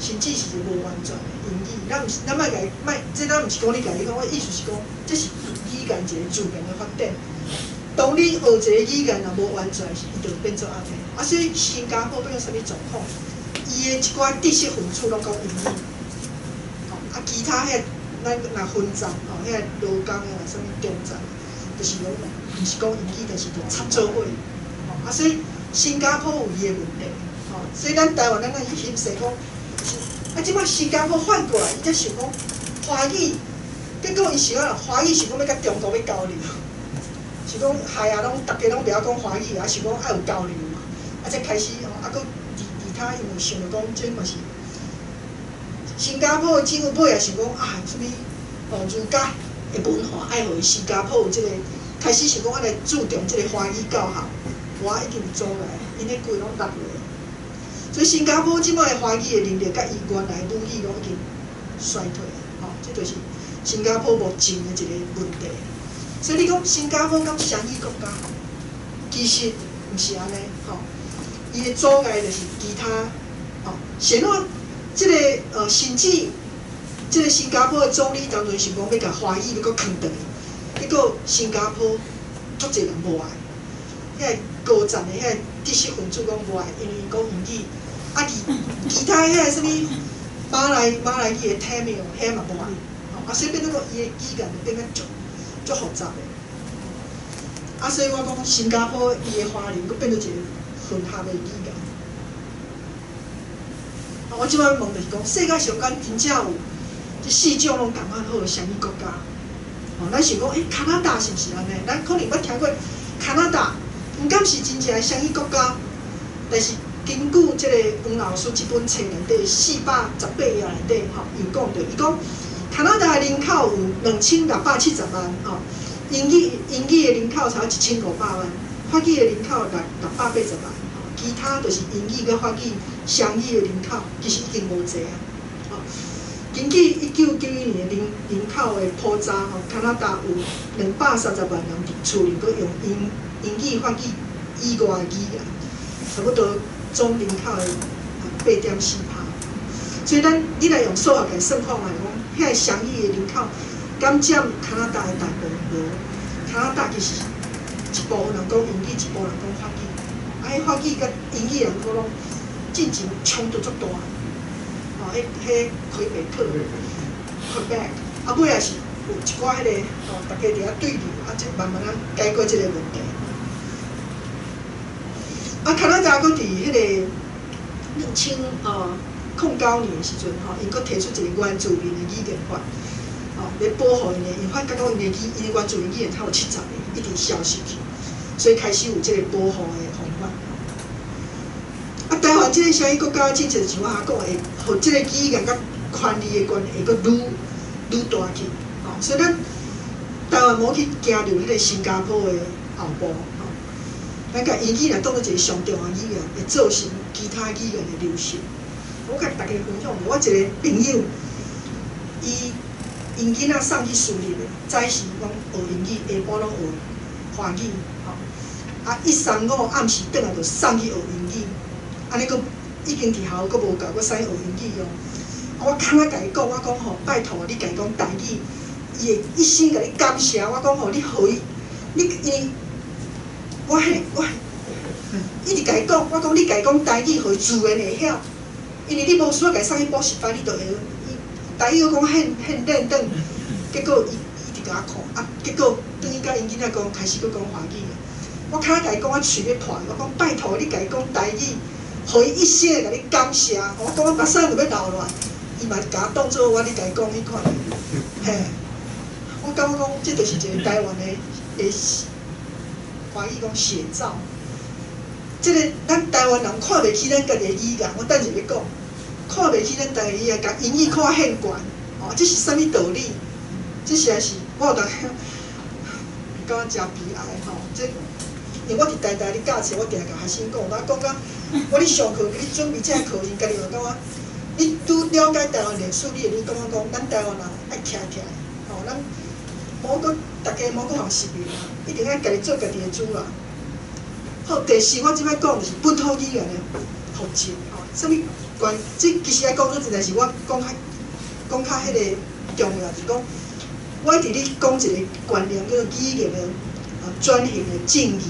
甚至是一個無完全的英語。咱毋是，咱莫共伊莫，這咱毋是講你共伊講，我意思是講，這是語言一個自然的發展。當你學一個語言若無完全，伊就變做按呢。啊，所以新加坡變做啥物狀況？伊的一寡知識分子攏講英語，吼啊，其他遐咱若分站吼，遐勞工的啦，啥物中層，就是攏毋是講英語，但是就插做伙，吼啊，所以新加坡有伊的問題，吼，所以咱台灣咱愛去翕勢講，啊，這擺新加坡反過來，伊才想講華語，結果伊想啊，華語想講欲佮中國欲交流，是講害啊，攏逐家攏袂曉講華語，啊，想講愛有交流嘛，啊，才開始吼，啊，閣。他因為想著講，這嘛是新加坡的政府尾也想講啊，啥物哦，儒家的文化愛予新加坡有這個開始想講愛來注重這個華語教學，我已經有阻礙，𪜶彼規攏落落。所以新加坡這擺的華語的能力，佮伊原來母語攏已經衰退，吼，這就是新加坡目前的一個問題。所以你講新加坡敢雙語國家，其實毋是按呢，吼。伊的阻礙就是其他，吼，先怎這個甚至這個新加坡的總理當陣想講欲共華語欲閣囥轉來，結果新加坡足濟人無愛，遐個高層的遐知識分子講無愛，因為講英語，啊其他遐個啥物馬來語的泰米爾遐嘛無愛，吼，啊所以變做講伊的語言就變甲足足複雜的，啊所以我講新加坡伊的華人閣變做一個混合的語言。啊，我這擺問就是講，世界上敢真正有這四種攏仝款好的雙語國家？吼，咱想講，加拿大是毋是按呢？咱可能捌聽過加拿大，毋敢是真正的雙語國家，但是根據這個黃老師這本冊內底418頁內底，吼，有講著，伊講加拿大的人口有2670萬，吼，英語的人口差1500萬，法語的人口680萬。其他就是英語佮法語雙語的人口，其實已經無濟啊。吼，根據1991年的人口的普查，吼，加拿大有230萬人佇厝裡閣用英語、法語以外的語言，差不多總人口的8.4%。所以咱你來用數學來算看覓，講遐个双語的人口，敢佔加拿大的大部分無？加拿大其實一部分人講英語，一部分人講法語，啊，彼法語佮英語人口攏進前衝突足大，吼，彼魁北克、Quebec，啊，尾仔是有一寡彼個吼，逐家佇遐對流，啊，這慢慢仔解決這個問題。啊，加拿大閣佇彼個2009年的時陣吼，𪜶閣提出一個原住民的語言法，吼，咧保護𪜶的，𪜶發覺講𪜶的語，𪜶的原住民語言差有70個，一直消失去，所以開始有這個保護的方法。啊，台灣這個雙語國家政策，像我頭講，會予這個語言佮權利的關係會閣愈愈大去，吼，所以咱台灣無去行入彼個新加坡的後步，吼，咱共英語若當做一個上重要語言，會造成其他語言的流失。我共大家分享，我一個朋友，伊𪜶囡仔送去私立的，早時攏學英語，下晡攏學華語，吼。啊，一三五暗時轉來就送去學英語，按呢閣已經佇學校閣無夠，閣送去學英語哦。啊，我較若共伊講，我講吼，拜託你共伊講台語，伊會一生共你感謝。我講吼，你予伊，你因為我彼我一直共伊講，我講你共伊講台語，予伊自然會曉。因為你無需要共伊送去補習班，你就會伊台語閣講現現練轉，結果伊一直共我看，啊，結果轉去佮𪜶囡仔講，開始閣講華語啊。我較若共伊講，我喙欲破，我講拜託你共伊講台語，予伊一生會共你感謝。我講我目屎都欲流落來，伊嘛共我當做我咧共伊講彼款，嘿。我感覺講，這就是一個台灣的華語講寫照。這個咱台灣人看袂起咱家己的語言，我等下欲講，看袂起咱台灣語言，共英語看遐懸，哦，這是啥物道理？這實在是我有當感覺誠悲哀吼。這因為我佇台大咧教冊，我定共學生講，我講甲我咧上課，咧準備這個課，𪜶家己嘛感覺，你拄了解台灣歷史，你會愈感覺講，咱台灣人愛徛起來，吼，咱無閣逐家無閣予殖民啊，一定愛家己做家己的主人。好，第四我這擺講的是本土語言的復振，吼，啥物關？這其實愛講做真但是我講較講較彼個重要，就是講，我一直咧講一個觀念，叫做語言的轉型的正義，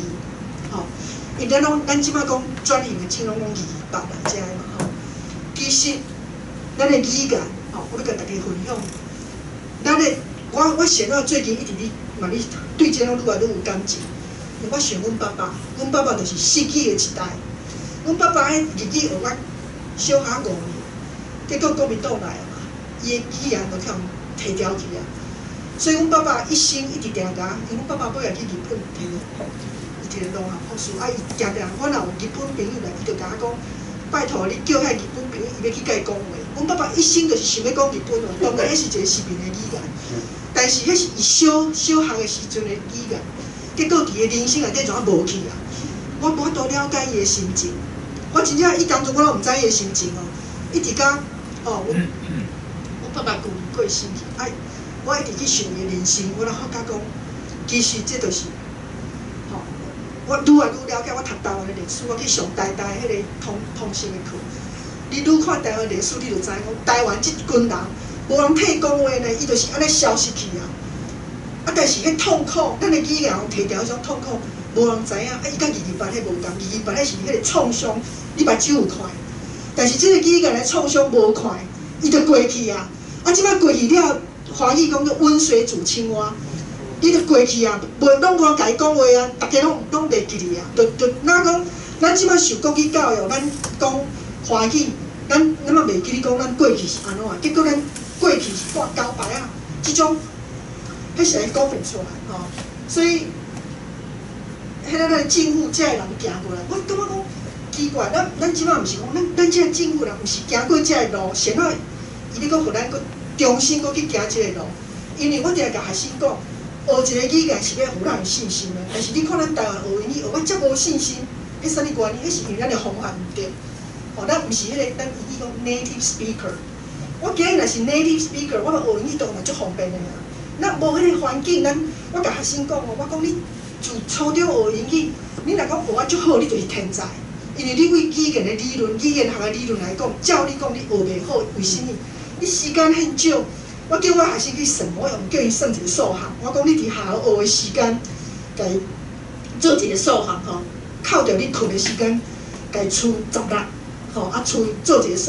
吼。因為咱攏咱這擺講轉型的正義，攏講228來遮的嘛，吼。其實，咱的語言，吼，我欲共大家分享，咱的我我現在最近一直咧嘛咧對這攏愈來愈有感情。因為我想阮爸爸，阮爸爸就是失語的一代。阮爸爸彼日語學甲小學5年，結果國民黨來啊嘛，伊的語言就去予提調去啊。所以阮爸爸一生一直定共，因為阮爸爸尾仔去日本摕著，伊摕著農學博士，啊伊定定，我若有日本朋友來，伊就共我講，拜託你叫遐日本朋友，伊欲去共伊講話。阮爸爸一生就是想欲講日本話，當然彼是一個殖民的語言，但是彼是伊小小學的時陣的語言。結果佇伊人生內底怎啊無去啊？我無法度了解伊的心情，我真正伊當陣我攏毋知伊的心情哦。一直到哦，阮阮爸爸舊年過身去，啊，我一直去想伊的人生，我才發覺講，其實這就是，吼，我愈來愈了解，我讀台灣的歷史，我去上台大彼個通通識的課。你愈看台灣歷史，你就知影講，台灣這群人無人替伊講話呢，伊就是按呢消失去啊。啊！但是彼痛苦，咱的語言提著彼種痛苦，無人知影。啊，伊佮228彼無仝，二二八彼是彼個創傷，你目睭有看。但是這個語言的創傷無看，伊就過去啊。啊，這擺過去了，華語講做溫水煮青蛙，你就過去啊，無攏無人共伊講話啊，逐家攏攏袂記哩啊。就就若講，咱這擺受國語教育，咱講華語，咱咱嘛袂記咧講咱過去是按怎，結果咱過去是掛交牌仔，這種。彼是講袂出來吼，所以，彼个咱政府這个人行過來，我感覺講奇怪，咱咱這擺毋是講，咱咱這个政府人毋是行過這个路，現在伊咧閣予咱閣重新閣去行這个路，因為我定共學生講，學一個語言是欲予咱有信心的，但是你看咱台灣學英語學甲遮無信心，彼啥物原因？彼是因為咱的方法毋對，吼，咱毋是彼個咱英語講 native speaker，我今日若是 native speaker，我學英語當然足方便的啊。咱無彼個環境，咱我共學生講哦，我講你自初中學英語，你若講學啊足好，你就是天才。因為你對語言的理論、語言學的理論來講，照你講你學袂好，為啥物？你時間很少，我叫我學生去算，我用叫伊算一個數學。我講你佇學校學的時間，共伊做一個數學吼，扣掉你睏的時間，共伊除16，吼啊除做一個數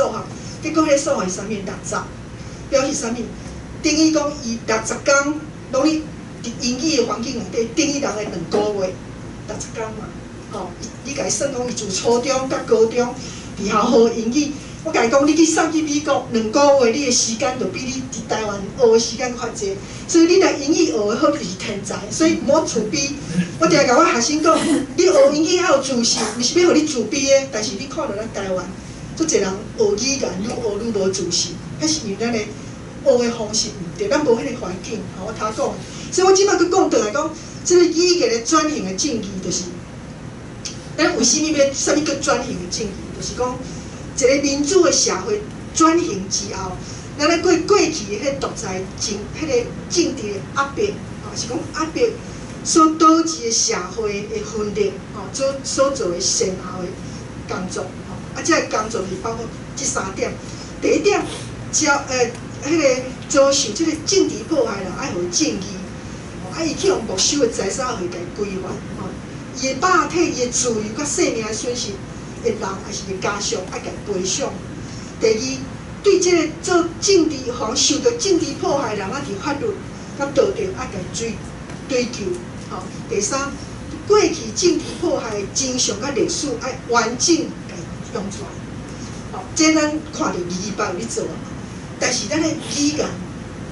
學，結果彼個數學是啥物？六十，表示啥物？等於講伊六十工攏咧佇英語的環境內底，等於人的2個月，六十工嘛，吼，你共伊算講伊自初中佮高中佇學校學英語。我共伊講，你去送去美國2個月，你的時間就比你佇台灣學的時間較濟。所以你若英語學得好，你就是天才。所以莫自卑。我定共我學生講，你學英語愛有自信，毋是欲予你自卑的。但是你看著咱台灣，足濟人學語言愈學愈無自信，彼是因為咱的學的方式毋對，咱無彼個環境。吼，我頭講，所以我這擺閣講轉來講，這個語言的轉型的正義，就是咱為啥物欲啥物叫轉型的正義？就是講，一個民主的社會轉型之後，咱咧過過去彼個獨裁政、彼個政治的壓迫，吼是講壓迫所導致的社會的分裂，吼所做的善後的工作，吼啊，這个工作是包括這三點。第一點，彼個遭受這個政治迫害人愛予正義，吼啊，伊去予沒收的財產愛予共歸還，吼，伊的肉體、伊的自由佮性命的損失的人，抑是伊家屬愛共賠償。第二，對這個做政治、予受著政治迫害的人，啊，佇法律佮道德愛共追究。吼，第三，過去政治迫害的真相佮歷史愛完整共用出來。吼，這咱看著228有咧做啊嘛，但是咱的語言，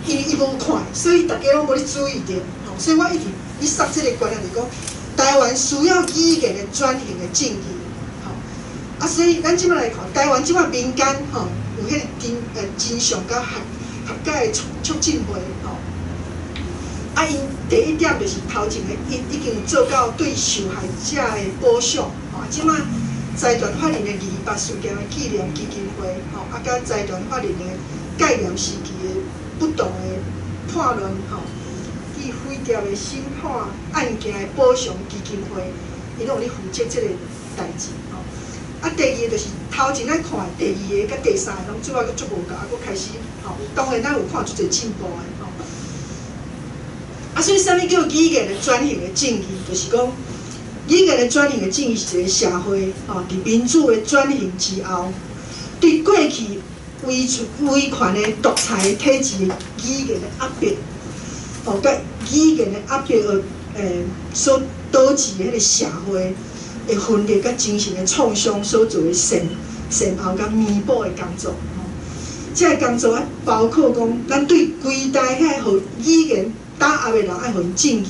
因為伊無看，所以逐家攏無咧注意著。吼，所以我一直咧捒這個觀念，就是講，台灣需要語言的轉型的正義。啊，所以咱這擺來看，台灣這擺民間吼有彼個真相佮和解的促進會吼。啊，𪜶第一點就是頭前的已經做到對受害者的補償，吼。這擺財團法人的228事件的紀念基金會，吼，啊，佮財團法人的戒嚴時期的不當的叛亂，吼，去毀掉的審判案件的補償基金會，𪜶攏有咧負責這個代誌，吼。啊，第二個就是頭前咱看的第二個佮第三個攏主要閣足無仝，啊，閣開始吼，當然咱有看足濟進步的吼。啊，所以啥物叫語言的轉型的正義？就是講語言的轉型的正義是一個社會吼，佇民主的轉型之後，對過去威權的獨裁體制的語言的壓迫，吼，佮語言的壓迫而所導致的彼個社會的分裂佮精神的創傷所做的善後佮彌補的工作，吼。這个工作啊，包括講，咱對規代遐予語言打壓的人愛予𪜶正義，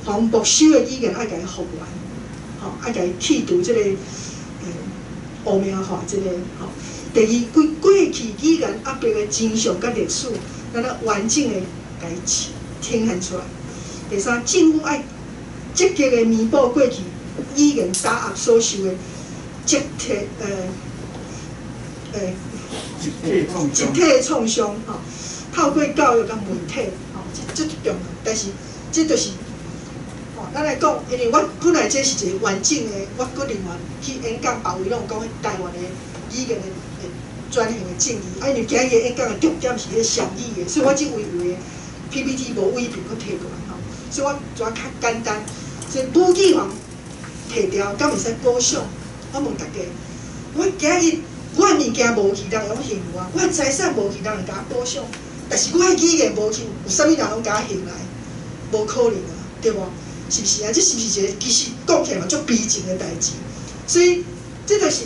予沒收的語言愛共伊復原，吼，愛共伊去除這個污名化這個吼。第二，過去語言壓迫的真相佮歷史，咱愛完整的共伊呈現出來。第三，政府愛積極的彌補過去語言打壓所受的集體的創傷吼，透過教育佮媒體吼，這這重要。但是這就是吼，咱來講，因為我本來這是一個完整的，我閣另外去演講，別位攏有講台灣的語言的轉型的正義。啊，因為今日演講的重點是彼個雙語的，所以我這位有的 PPT 無位邊閣提過來吼，所以我主要較簡單。這武器予提掉，敢會使補償？我問大家，我今日我的物件無去，人會用還我；我的財產無去，人會共我補償。但是我的語言無去，有啥物人攏共我還來？無可能啊，對無？是毋是啊？這是毋是一個其實講起來嘛足悲情的代誌？所以這就是，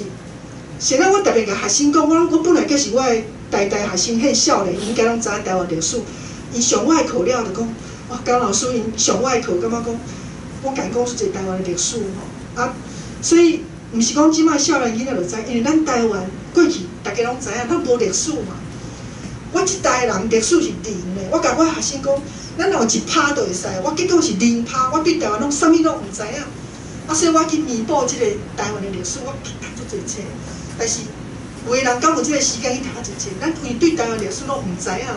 現在我特別共學生講，我本來閣是我的台大學生，彼少年應該攏知影台灣歷史。𪜶上我的課了就講，哇，江老師𪜶上我的課，感覺講，我共𪜶講出一個台灣的歷史吼啊，所以毋是講這擺少年囡仔就知，因為咱台灣過去大家攏知影，咱無歷史嘛。我這代人歷史是零的，我共我學生講，咱若有一趴就會使，我結果是零趴，我對台灣攏啥物攏毋知影。啊，所以我去彌補這個台灣的歷史，我去讀足濟冊，但是有的人敢有這個時間去讀遮濟冊？咱因為對台灣歷史攏毋知影。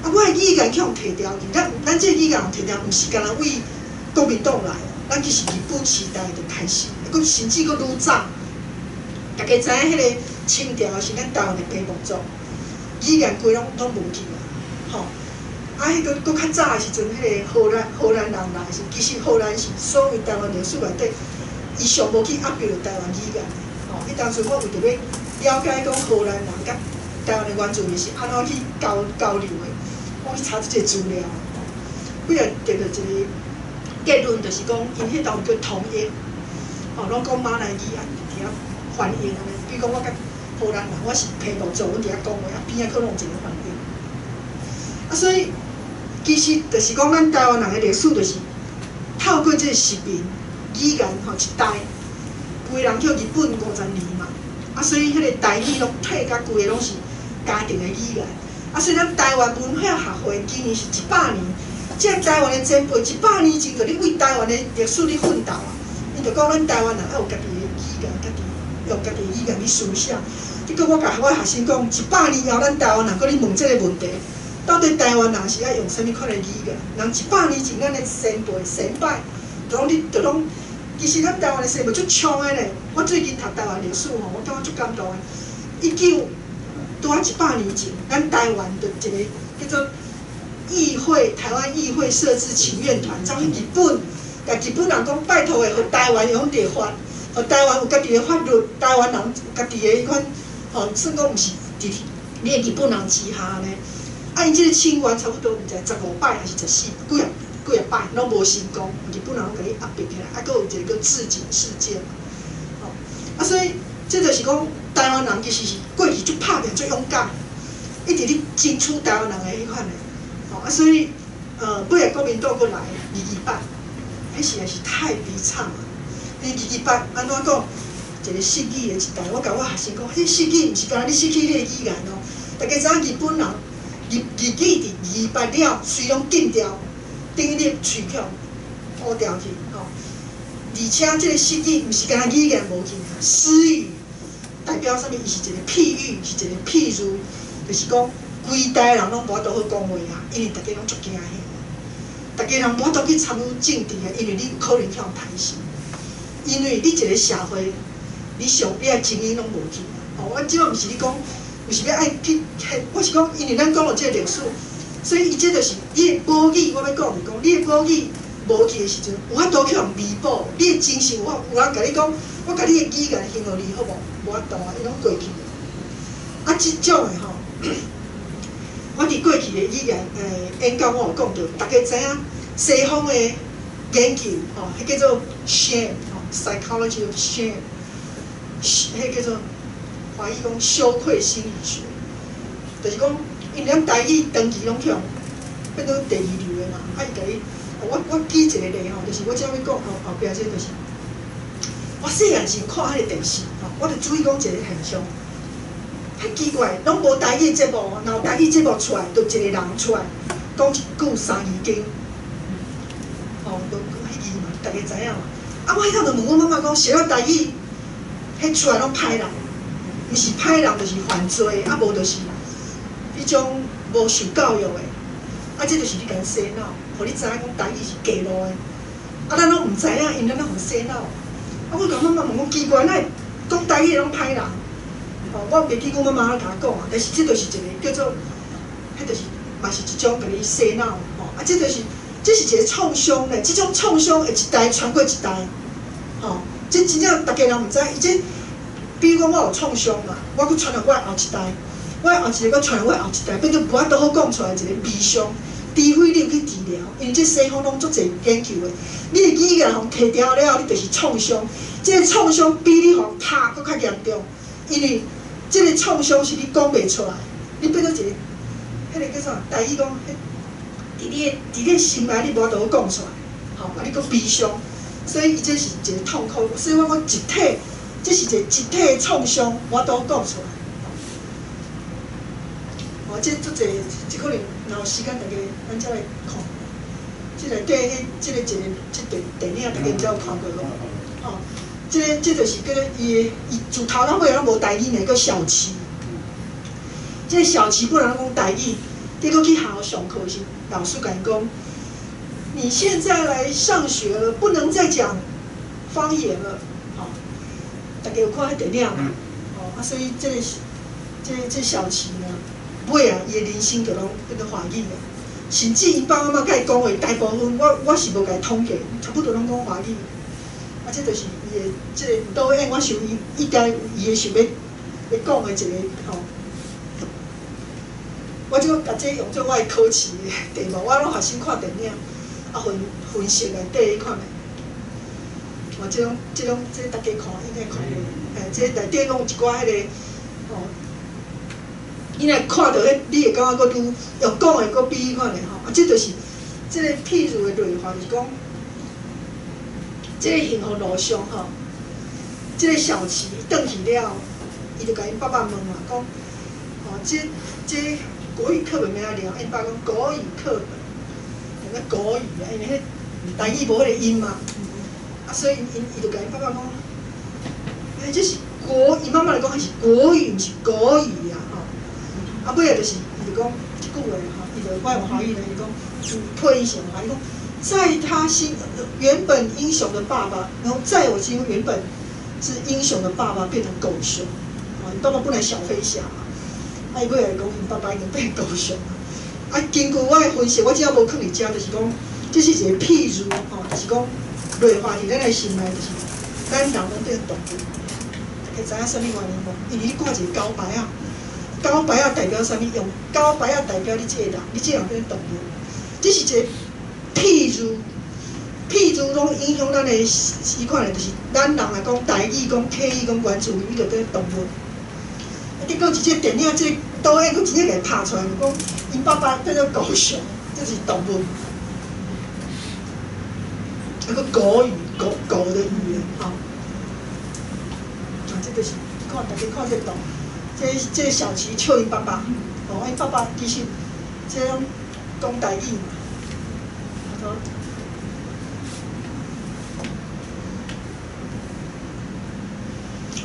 啊，我的語言去予提掉去，咱這個語言予提掉，毋是干焦為國民黨來，咱其實日本時代就開始，閣甚至閣愈早。大家知影彼個清朝是咱台灣的白木族，語言規攏無去啊，吼。啊，彼个閣較早的時陣，彼個荷蘭人來時，其實荷蘭是所謂台灣歷史內底，伊上無去壓迫台灣語言的。吼，彼當陣我為著欲了解講荷蘭人佮台灣的原住民是按怎去交流的，我去查這個資料。尾仔得著一個結論，就是講𪜶彼當叫統一，吼，攏講馬來語啊，佇遐翻譯按呢。比如講我佮荷蘭人，我是皮毛族，阮佇遐講話，啊邊仔可能有一個翻譯。啊，所以其實就是講，咱台灣人的歷史就是透過這個殖民語言吼一代，規人去日本50年嘛，啊，所以彼個台語攏退甲規个攏是家庭的語言。啊，所以咱台灣文化學會今年是100年，這台灣的前輩100年前就咧為台灣的歷史咧奮鬥啊！𪜶就講咱台灣人愛有家己的語言，家己用家己的語言去書寫。結果我共我學生講，100年後咱台灣人閣咧問這個問題，到底台灣人是愛用啥物款的語言？人100年前咱的先輩先輩，就攏咧，就攏，其實咱台灣的先輩足強的咧。我最近讀台灣歷史吼，我感覺足感動的。一九拄仔100年前，咱台灣就一個叫做議會，台灣議會設置請願團，走去日本，共日本人講拜託的，予台灣用立法，予台灣有家己的法律，台灣人有家己的彼款，吼，算講毋是佇你的日本人之下呢。啊，𪜶這個請願差不多毋知15擺還是14幾啊幾啊擺，攏無成功，日本人攏共你壓迫起來，啊，閣有一個叫治警事件嘛，吼，啊，所以這就是講台灣人其實是過去足拍拚、足勇敢，一直咧爭取台灣人的彼款的，吼，啊，所以尾仔國民黨閣來228，彼時也是太悲慘啊！彼228按怎講？一個失語的一代，我共我學生講，彼失語毋是干焦你失去你的語言哦，大家知影日本人。日語佇228了，隨攏禁掉，等於你喙口烏掉去，吼。而且這個失語毋是干焦語言無去，失語代表啥物？伊是一個譬喻，是一個譬喻，就是講規代人攏無法度好講話啊，因為大家攏足驚嚇，大家人無法度去參與政治啊，因為你有可能去予刣死，因為你一個社會，你上你的精英攏無去啊。吼，我這馬毋是咧講。毋是欲愛去，我是講，因為咱講著這個歷史，所以伊這就是你的母語。我欲講就是講，你的母語無去的時陣，有法度去予彌補。你的精神有法有人共你講，我共你的語言還予你好無？無法度啊，伊攏過去。啊，這種的吼，我佇過去的語言演講，我有講著，大家知影西方的研究吼，彼叫做 shame 吼，psychology of shame，彼叫做。華語講羞愧心理學，就是講，因為咱台語長期攏去予變做第二流的嘛，啊伊共你，我舉一個例吼，就是我這欲講後後壁這就是，我細漢時看彼個電視吼，我就注意講一個現象，彼奇怪，攏無台語節目，若有台語節目出來，就一個人出來講一句三字經，吼，就彼字嘛，大家知影嘛。啊，我彼陣就問阮媽媽講，啥物台語，彼出來攏歹人。毋是歹人，就是犯罪，啊無就是彼種無受教育的，啊，這就是咧共洗腦，予你知影講台語是低落的，啊，咱攏毋知影，因為咱攏予洗腦。啊，我共媽媽問講奇怪，哪會講台語攏歹人？吼，我袂記阮媽媽按怎共我講啊，但是這就是一個叫做，彼就是嘛是一種共你洗腦，吼，啊，這就是這是一個創傷咧，這種創傷會一代傳過一代，吼，這真正逐家人毋知，伊這。比如講，我有創傷嘛，我閣傳予我後一代，我後一個閣傳予我後一代，變做無法度好講出來一個悲傷。除非你有去治療，因為這西方攏足濟研究的。你的語言予提掉了後，你就是創傷。這個創傷比你予拍閣較嚴重，因為這個創傷是你講袂出來，你變做一個，彼個叫啥？台語講，佇你的心內你無法度好講出來，吼，啊，你閣悲傷，所以伊這是一個痛苦。所以我講集體。這是一個集體的創傷，無法度講出來。哦，這足濟，這可能若有時間，大家咱才來看。這內底彼這個一個這電影，大家毋知有看過無？吼，這個這就是叫做伊的，伊自頭到尾攏無台語呢，叫小齊。這個小齊本來攏講台語，結果去學校上課時，老師共伊講：你現在來上學了，不能再講方言了。大家有看彼電影嘛？吼啊，所以這個是這個這小齊呢，尾啊，伊的人生就攏變做華語啊。甚至𪜶爸爸媽媽共伊講話，大部分我是無共伊統計，差不多攏講華語。啊，這就是伊的這個導演，我想伊應該伊會想欲欲講的一個吼。我這共這用做我的考試的題目，我攏學生看電影，啊分分析內底彼款的。哦，這種這種這逐家看應該看過，嘿，這內底攏有一寡彼個吼。你若看著彼，你會感覺閣愈用講的閣比彼款的吼，啊，這就是這個譬喻的內涵，就是講，這個幸福路上吼，這個小琪轉去了，伊就共𪜶爸爸問嘛，講，吼，這這國語課本欲按怎念？𪜶爸講國語課本，講國語啊，因為彼台語無彼個音嘛，啊，所以𪜶伊就共𪜶爸爸講，欸，這是國，伊媽媽就講彼是國語，毋是狗語啊，吼。啊，尾仔就是，伊就講這句話吼，伊就我用華語來，伊講，配音是用華語講，在他心原本英雄的爸爸，然後在我心原本是英雄的爸爸變成狗熊，啊，𪜶爸爸本來小飛俠嘛，啊，伊尾仔講𪜶爸爸已經變狗熊啊。啊，根據我的分析，我這無囥佇遮，就是講，這是一個譬喻吼，就是講內化佇咱的心內，就是咱人攏變動物。大家知影啥物原因無？因為你掛一個狗牌仔。狗牌仔代表啥物？用狗牌仔代表你這個人，你這個人變動物。這是一個譬喻，譬喻攏影響咱的彼款的，就是咱人來講台語、講客語、講原住民，你就變動物。啊，結果佇這個電影，這個導演閣真正共伊拍出來，就講𪜶爸爸變做狗熊，這是動物。啊，閣狗語，狗狗的語言，吼。啊，這就是看大家看這個圖。這這小琪笑𪜶爸爸，哦，𪜶爸爸其實這攏講台語嘛。啊，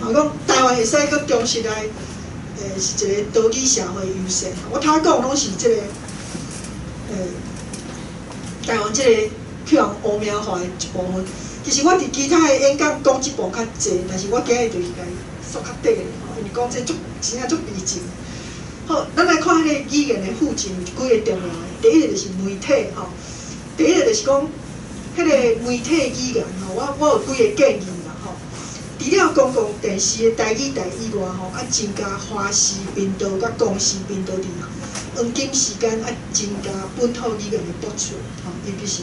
講台灣會使閣重新來，是一個多語社會優勢。我頭仔講攏是這個，台灣這個去予污名化的一部分。其實我佇其他的演講講這部分較濟，但是我今日就是共伊縮較短的，因為講這足真正足悲情。好，咱來看彼個語言的附近有幾个重要的。第一個就是媒體吼，第一個就是講，彼個媒體語言吼，我有幾个建議啦吼。除了公共電視的台語台以外吼，啊增加華視頻道佮公視頻道佇黃金時間啊增加本土語言的播出吼，尤其是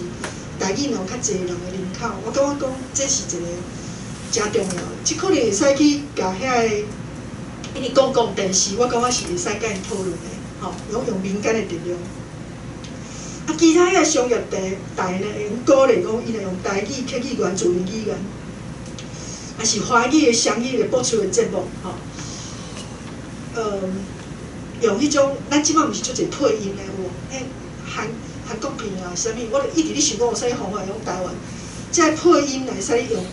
台語若有較濟人的人口，我感覺講這是一個誠重要的，這可能會使去共遐个。因為公共電視，我感覺是會使共𪜶討論的，吼，用用民間的力量。啊，其他遐個商業台台呢，會用鼓勵講，伊若用台語、客語、原住民語言，抑是華語的雙語來播出的節目，吼。用彼種，咱這擺毋是足濟配音的有無？彼韓韓國片啊，啥物，我就一直咧想講有啥物方法用台灣，這個配音會使用，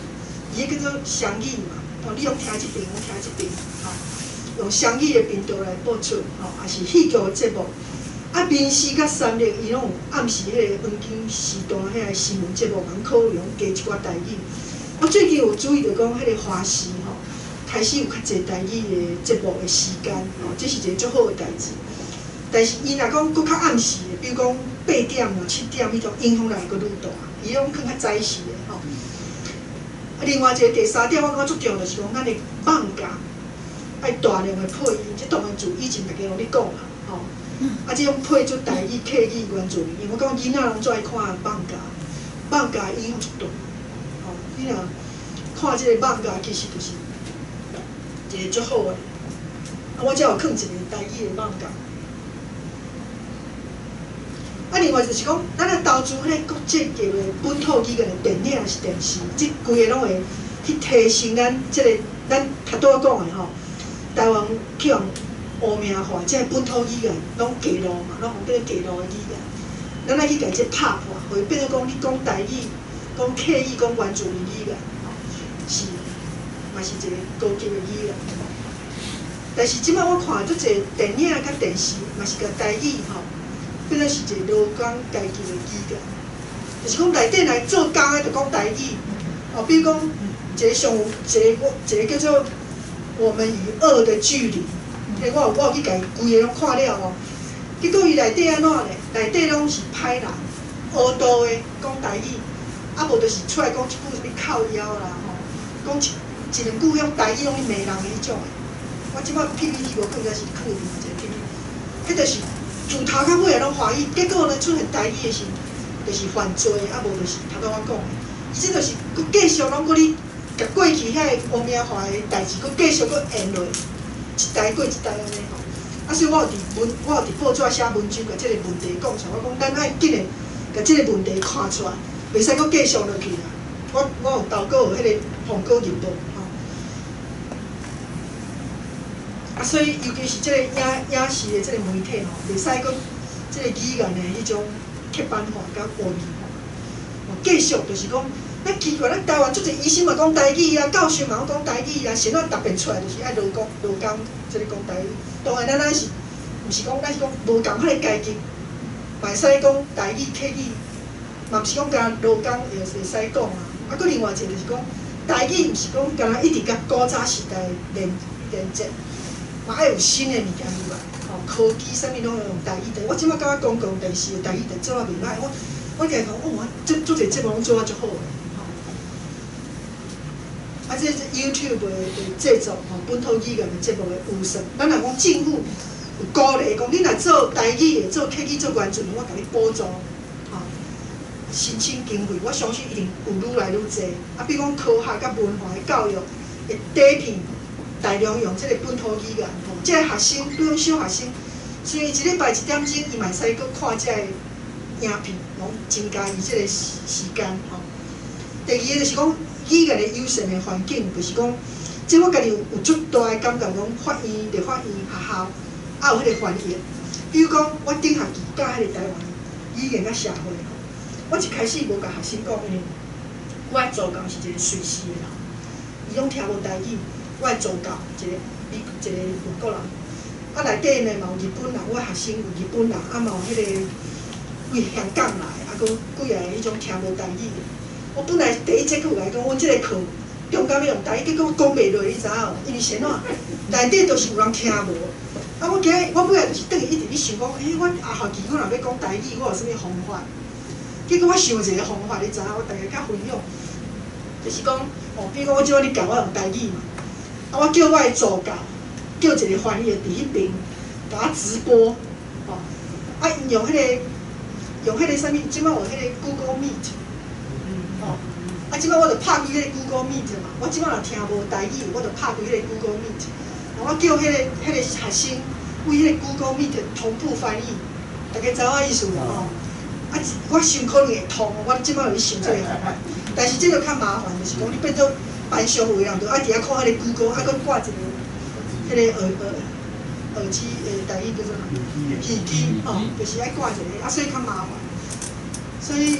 伊彼叫做雙語嘛，哦，你用聽這邊，我聽這邊，吼。用雙語的頻道來播出，吼，抑是戲劇的節目。啊，民視佮三立，伊攏有暗時彼個黃金時段彼個新聞節目，通考慮加一寡台語。我最近有注意著講，彼個華視吼，開始有較濟台語的節目的時間，吼，這是一個足好的代誌。但是伊若講閣較暗時的，比如講8點啊、7點，彼種影響力會閣愈大，伊攏囥較早時的吼。啊，另外一個第三點，我感覺足重要，就是講咱的艋舺愛大量的配音，這當然自以前逐家攏咧講啦，吼。啊，這種配做台語、客語、原住民，因為我感覺囡仔攏最愛看艋舺，艋舺影響足大，吼。你若看這個艋舺，其實就是一個足好的。啊，我遮有囥一個台語的艋舺。啊，另外就是講，咱若投資彼個國際級的本土語言的電影抑是電視，這規个攏會去提升咱這個咱頭拄仔講的吼。台灣去予污名化，這个本土語言攏假路嘛，攏予變做假路的語言。咱愛去共這拍破，予伊變做講你講台語、講客語、講原住民語言，吼，是嘛是一個高級的語言。但是這擺我看足濟電影佮電視，嘛是共台語吼變做是一個勞工階級的語言，就是講內底來做工的就講台語，哦，比如講一個上有一個一個叫做。我們與惡的距離，彼我有去共伊規个攏看了吼，結果伊內底按怎咧？內底攏是歹人，烏道的講台語，啊無就是出來講一句啥物靠腰啦吼，講一一兩句用台語攏咧罵人的彼種的。我這擺 PPT 無囥，這是囥另外一個 PPT，彼就是自頭到尾攏華語，結果呢出現台語的時，就是犯罪，啊無就是頭拄我講的，伊這就是閣繼續攏閣咧，共過去遐个污名化的代誌，閣繼續閣延落，一代過一代按呢吼。啊，所以我有佇報紙寫文章，共這个問題講出來。我講咱愛緊的，共這个問題看出來，袂使閣繼續落去啦。我有投稿彼个《蘋果日報》吼。啊，所以尤其是這个影影視的這个媒體吼，袂使閣這个語言的彼種刻板化佮污名化。吼，繼續就是講，咱奇怪，咱台灣足濟醫生嘛講台語啊，教授嘛攏講台語啊，是按怎特別出來就是愛勞工勞工這个講台語。當然，咱咱是毋是講咱是講無仝款的階級，嘛會使講台語客語，嘛毋是講干焦勞工會會使講啊。啊，閣另外一个就是講，台語毋是講干焦一直佮古早時代連連接，嘛愛有新的物件入來，吼，科技啥物攏用台語的。我這擺感覺公共電視的台語就做啊袂䆀，我家己講，哦，我這足濟節目攏做啊足好的，吼。啊，這 YouTube 的製作吼，本土語言的節目的預算，咱若講政府有鼓勵講，你若做台語的、做客語、做原住民，我共你補助，吼，申請經費，我相信一定有愈來愈濟。啊，比如講科學佮文化的教育的底片，大量用這个本土語言，吼，這个學生，比如講小學生，雖然一禮拜一點鐘，伊嘛會使閣看這个影片，攏增加伊這个時時間，吼。第二个就是講語言的友善的環境，就是講，這我家己有有足大的感覺，講法院、立法院、學校，也有彼個翻譯。比如講，我頂學期教彼個台灣語言佮社會吼，我一開始無共學生講，因為我的助教是一個瑞士的人，伊攏聽無台語。我的助教一個美一個外國人，啊內底呢嘛有日本人，我的學生有日本人，啊嘛有彼個為香港來，啊閣幾个彼種聽無台語的。我本來第一節課有來講，阮這个課中間欲用台語，結果我講袂落，你知影無？因為是按怎？內底都是有人聽無。啊，我今日我尾仔就是轉去一直咧想講，欸，我下學期我若欲講台語，我有啥物方法？結果我想一个方法，你知影？我逐家較分享，就是講，哦，比如講我這擺咧教我用台語嘛，啊，我叫我的助教，叫一個翻譯佇彼爿，共我直播，吼，啊，𪜶用彼个，用彼个啥物？這擺有彼个 Google Meet，吼，啊，這擺我就拍開彼個 Google Meet 嘛，我這擺若聽無台語，我就拍開彼個 Google Meet，然後我叫彼個學生為彼個 Google Meet 同步翻譯，大家知我意思無？吼，啊，我想可能會通，我這擺有咧想這个方法，但是這个較麻煩，就是講你變做班上有的人就愛佇遐看彼個 Google，啊，閣掛一個彼个耳耳耳機的台語叫做啥？耳機，吼，就是愛掛一个，啊，所以較麻煩。所以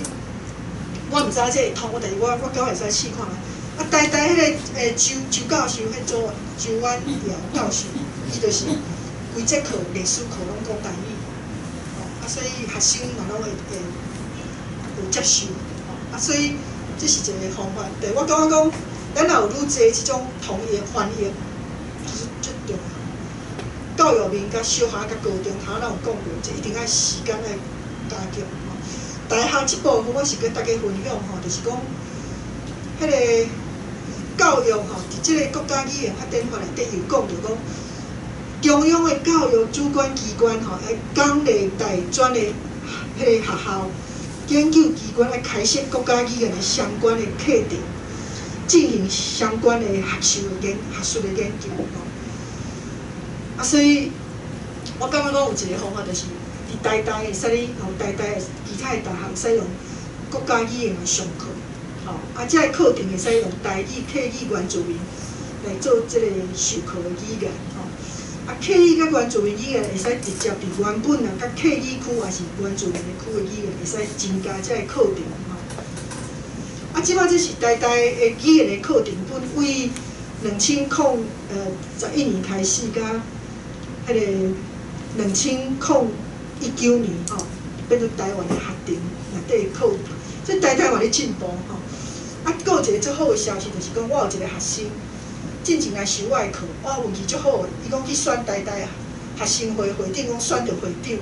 我毋知影這會通，但是我我感覺會使試看覓。啊，台大彼个周周教授，彼周周婉瑤教授，伊就是規節課歷史課攏講台語，吼，啊，所以學生嘛攏會會有接受，吼，啊，所以這是一個方法。對，我感覺講，咱若有愈濟這種統譯翻譯，其實足重要。教育面佮小學佮高中，頭咱有講過，這一定愛時間愛加強吼。大學這部分我是佮大家分享吼，就是講，彼个教育吼，佇這个國家語言發展法內底有講著講，中央的教育主管機關吼，愛獎勵大專的彼个學校、研究機關愛開設國家語言的相關的課程，進行相關的學術的研學術的研究吼。啊，所以我感覺講有一個方法，就是佇台大會使你吼，台大其他的大學會使用國家語言來上課，吼，啊，這个課程會使用台語、客語、原住民來做這个授課的語言，吼。啊，客語佮原住民語言會使直接佇原本啊，佮客語區抑是原住民的區的語言，會使增加這个課程，吼。啊，這擺這是台大的語言的課程本，為2011年開始，佮彼个2019年吼，變做台灣的學程內底課程，這台大嘛咧進步吼。啊，閣有一個足好的消息，就是講我有一個學生，進前來修我的課，我運氣足好的，伊講去選台大學學生會會長講選著會長，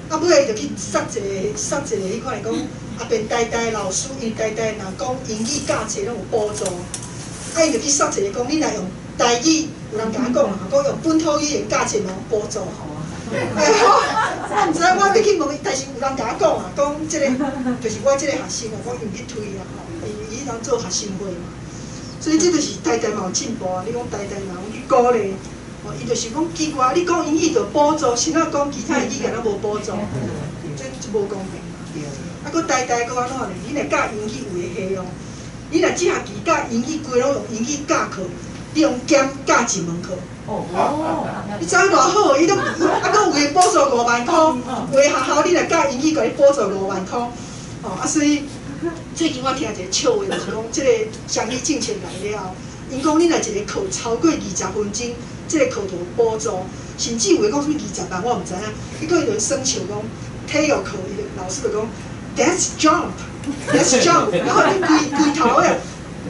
啊尾伊就去殺一个殺一個彼款講，啊變台大老師，因為台大若講英語教冊攏有補助，啊伊就去殺一个講，你若用台語，有人共我講啦，講用本土語言教冊嘛有補助吼。哎吼，我毋知影，我欲去問伊，但是有人共我講啊，講這個就是我這個學生啊，講伊去推啊吼，伊伊當做學生會嘛，所以這就是台大嘛有進步啊。你講台大若有去鼓勵，哦，伊就是講奇怪，你講英語就補助，是怎講其他的語言攏無補助？這這無公平嘛。啊，閣台大閣按怎咧？你若教英語有的系哦，你若這學期教英語，規攏用英語教課，你用減教一門課。哦，你知影偌好？伊攏啊，閣有的補助5萬箍，有的學校你若教英語，共你補助五萬箍。哦，啊，所以最近我聽一個笑話，就是講這個雙語政策來了後，𪜶講你若一個課超過20分鐘，這個課就有補助，甚至有的講啥物20萬，我毋知影。彼個伊就耍笑講體育課，伊就老師就講 Let's jump，Let's jump，然後你規規頭的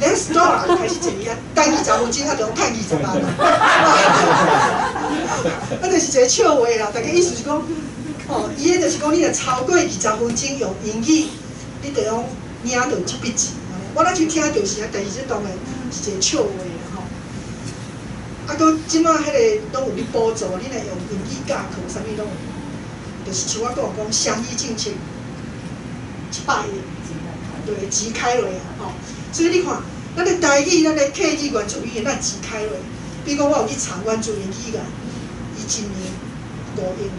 Let's start 開始坐遐，等二十分鐘，啊，就攏趁二十萬。啊，就是一個笑話啦。大家意思是講，哦，伊彼就是講，你若超過二十分鐘用英語，你就用領著這筆錢。我那就聽著是啊，但是這當然是一個笑話啦吼。啊，閣這馬彼個攏有咧補助，你若用英語教課，啥物攏有，就是像我講講雙語政策100億，對，錢開落啊吼。所以你看，咱的台語、咱的客語、原住語言，咱錢開落。比如講，我有去查原住民語言，伊一年5億，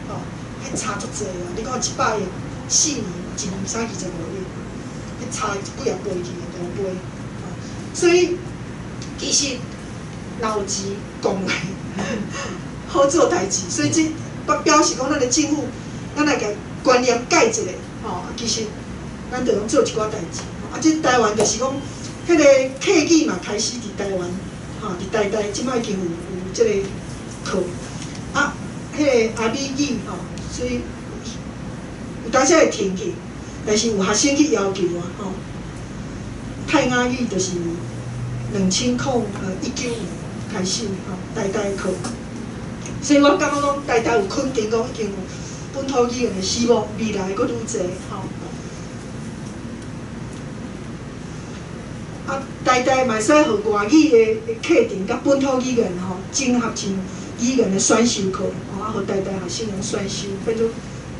吼，彼差足濟啊！你看100億，4年，一年才25億，彼差幾仔倍去，5倍，吼。所以其實若有錢講來，好做代誌。所以這表示講，咱的政府，咱來共觀念改一下，吼，其實咱就攏做一寡代誌。啊，這台灣就是講，彼個客語嘛開始佇台灣，吼，佇台大這擺已經有這個課。啊，彼個阿美語吼，所以有當時會停去，但是有學生去要求啊，吼。泰雅語就是2019年開始吼，台大課。所以我感覺講台大有肯定講已經有本土語言的希望，未來閣愈濟吼。啊，台大嘛會使予外語的課程佮本土語言吼整合成語言的選修課，吼啊，予台大學生用選修，變做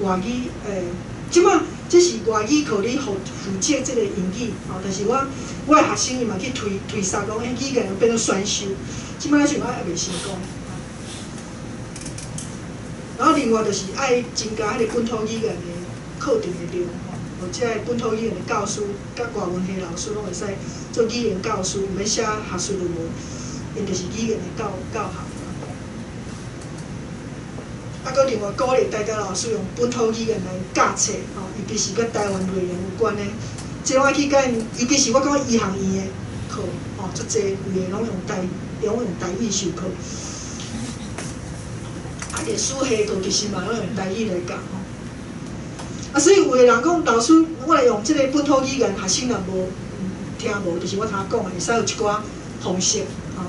外語欸。這擺這是外語課，你負責這個英語吼，但是我我的學生伊嘛去推推捒講，欸，語言變做選修，這擺想講猶未成功。然後另外就是愛增加彼個本土語言的課程的量吼，予這个本土語言的教師佮外文系老師攏會使做語言教師，毋免寫學術論文，𪜶就是語言的教教學。啊，閣另外鼓勵台大老師用本土語言來教冊吼，尤其是佮台灣內容有關的，這攏愛去共𪜶，尤其是我講醫學院的課吼，足濟有的攏用台，攏用台語授課。啊，歷史系課其實嘛攏用台語來教吼。啊，所以有的人講老師，我來用這個本土語言，學生若無聽無，就是我頭講的，會使有一寡方式吼。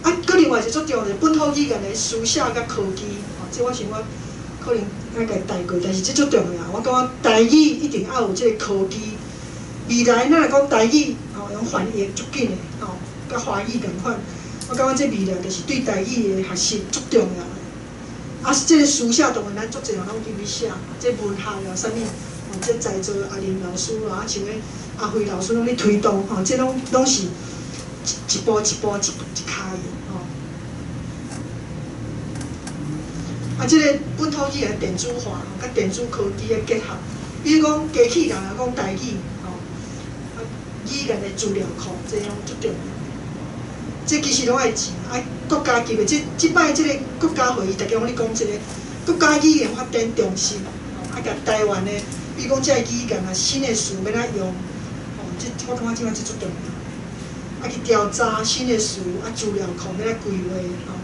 啊，閣另外一個足重要，就是本土語言的書寫佮科技，吼，這我想我可能愛共帶過，但是這足重要。我感覺台語一定愛有這個科技。未來咱若講台語，吼，用翻譯足緊的，吼，佮華語仝款。我感覺這未來就是對台語的學習足重要的。啊，這個書寫當然咱足濟人攏入去寫，這文學啊，啥物，吼，這在座阿林老師啊，像彼阿輝老師攏咧推動，吼，這攏攏是一一步一步一一跤印，吼。啊，這個本土語言電子化，佮電子科技的結合，比如講機器人若講台語，吼，啊，語言的資料庫，這攏足重要。這其實攏愛錢，愛國家級的。這這擺這個國家會議，逐家攏咧講這個國家語言發展中心，吼，愛共台灣的，比如講這个語言啊，新的詞欲按怎用，吼，這我感覺這擺這足重要。啊，去調查新的詞，啊，資料庫欲按怎規劃，吼。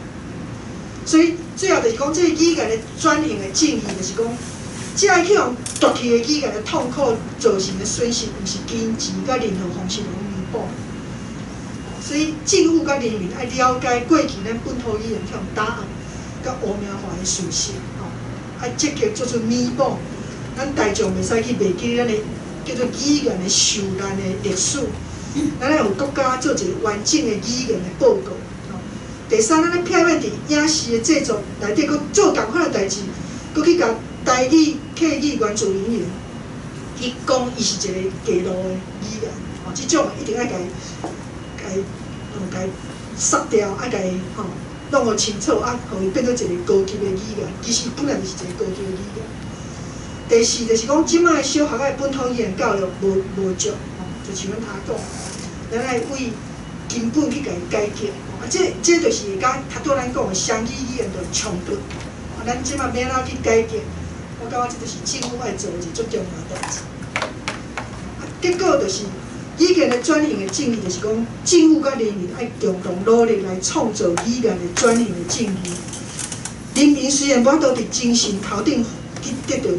所以最後就是講，這個語言的轉型的正義，就是講，這个去予奪去的語言的痛苦造成的損失，毋是金錢佮任何方式攏彌補。所以政府佮人民愛了解過去咱本土語言去予打壓、佮污名化的事實，吼，愛積極做出彌補。咱大眾袂使去袂記咱的叫做語言的受難的歷史。咱愛予國家做一个完整的語言的報告。吼，第三，咱咧避免佇影視的製作內底閣做仝款的代誌，閣去共台語、客語原住民語去講伊是一个過路的語言，吼，這種一定愛共伊吼共伊殺掉，愛共伊吼弄予清楚，啊，予伊變做一个高級的語言。其實本來就是一个高級的語言。第四就是講，這擺小學的本土語言教育無無足，吼，就像阮頭講，咱愛為根本去共伊解決。啊，這這就是會佮頭拄咱講的雙語語言的衝突。啊，咱這擺欲按怎去解決？我感覺這就是政府愛做的一個足重要的代誌。啊，結果就是語言的轉型的正義，就是講政府佮人民愛共同努力來創造語言的轉型的正義。人民雖然無法度佇精神頭頂去得到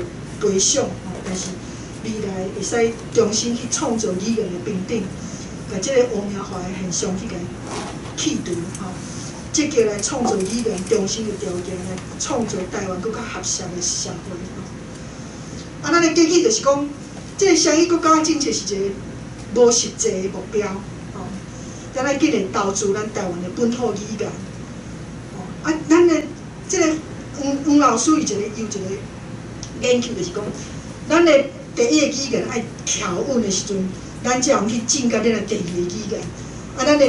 賠償，吼，但是未來會使重新去創造語言的平等，共這个污名化的現象去共去除，吼，積極來創造語言中心的條件，來創造台灣閣較和諧的社會。啊，咱的結語就是講，這个雙語國家政策是一个無實際的目標，吼，咱愛緊來投資咱台灣的本土語言，吼，啊，咱的這个黃黃老師伊一个有一個研究，就是講，咱的第一个語言愛徛穩的時陣，咱才會去進到咱的第二个語言。啊，咱的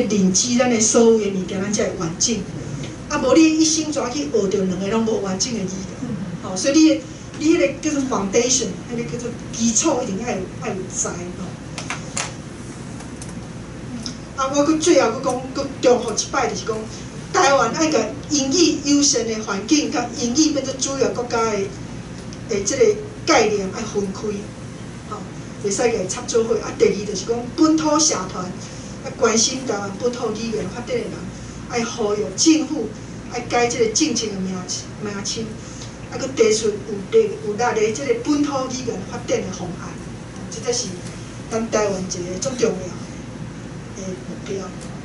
認知，咱的所有的物件，咱才會完整。啊，無你一生怎去學著兩个攏無完整的語言，吼，所以你的你彼个叫做 foundation，彼个叫做基礎，一定愛有愛有在吼。啊，我閣最後閣講，閣重複一擺，就是講，台灣愛共英語優先的環境，佮英語變做主要國家的的這個概念愛分開，吼，袂使共伊插做伙。啊，第二就是講本土社團愛關心台灣本土語言發展的人，愛呼籲政府愛改這個政策的名名稱，啊，閣提出有力有力的這個本土語言發展的方案。這才是咱台灣一个足重要的目標。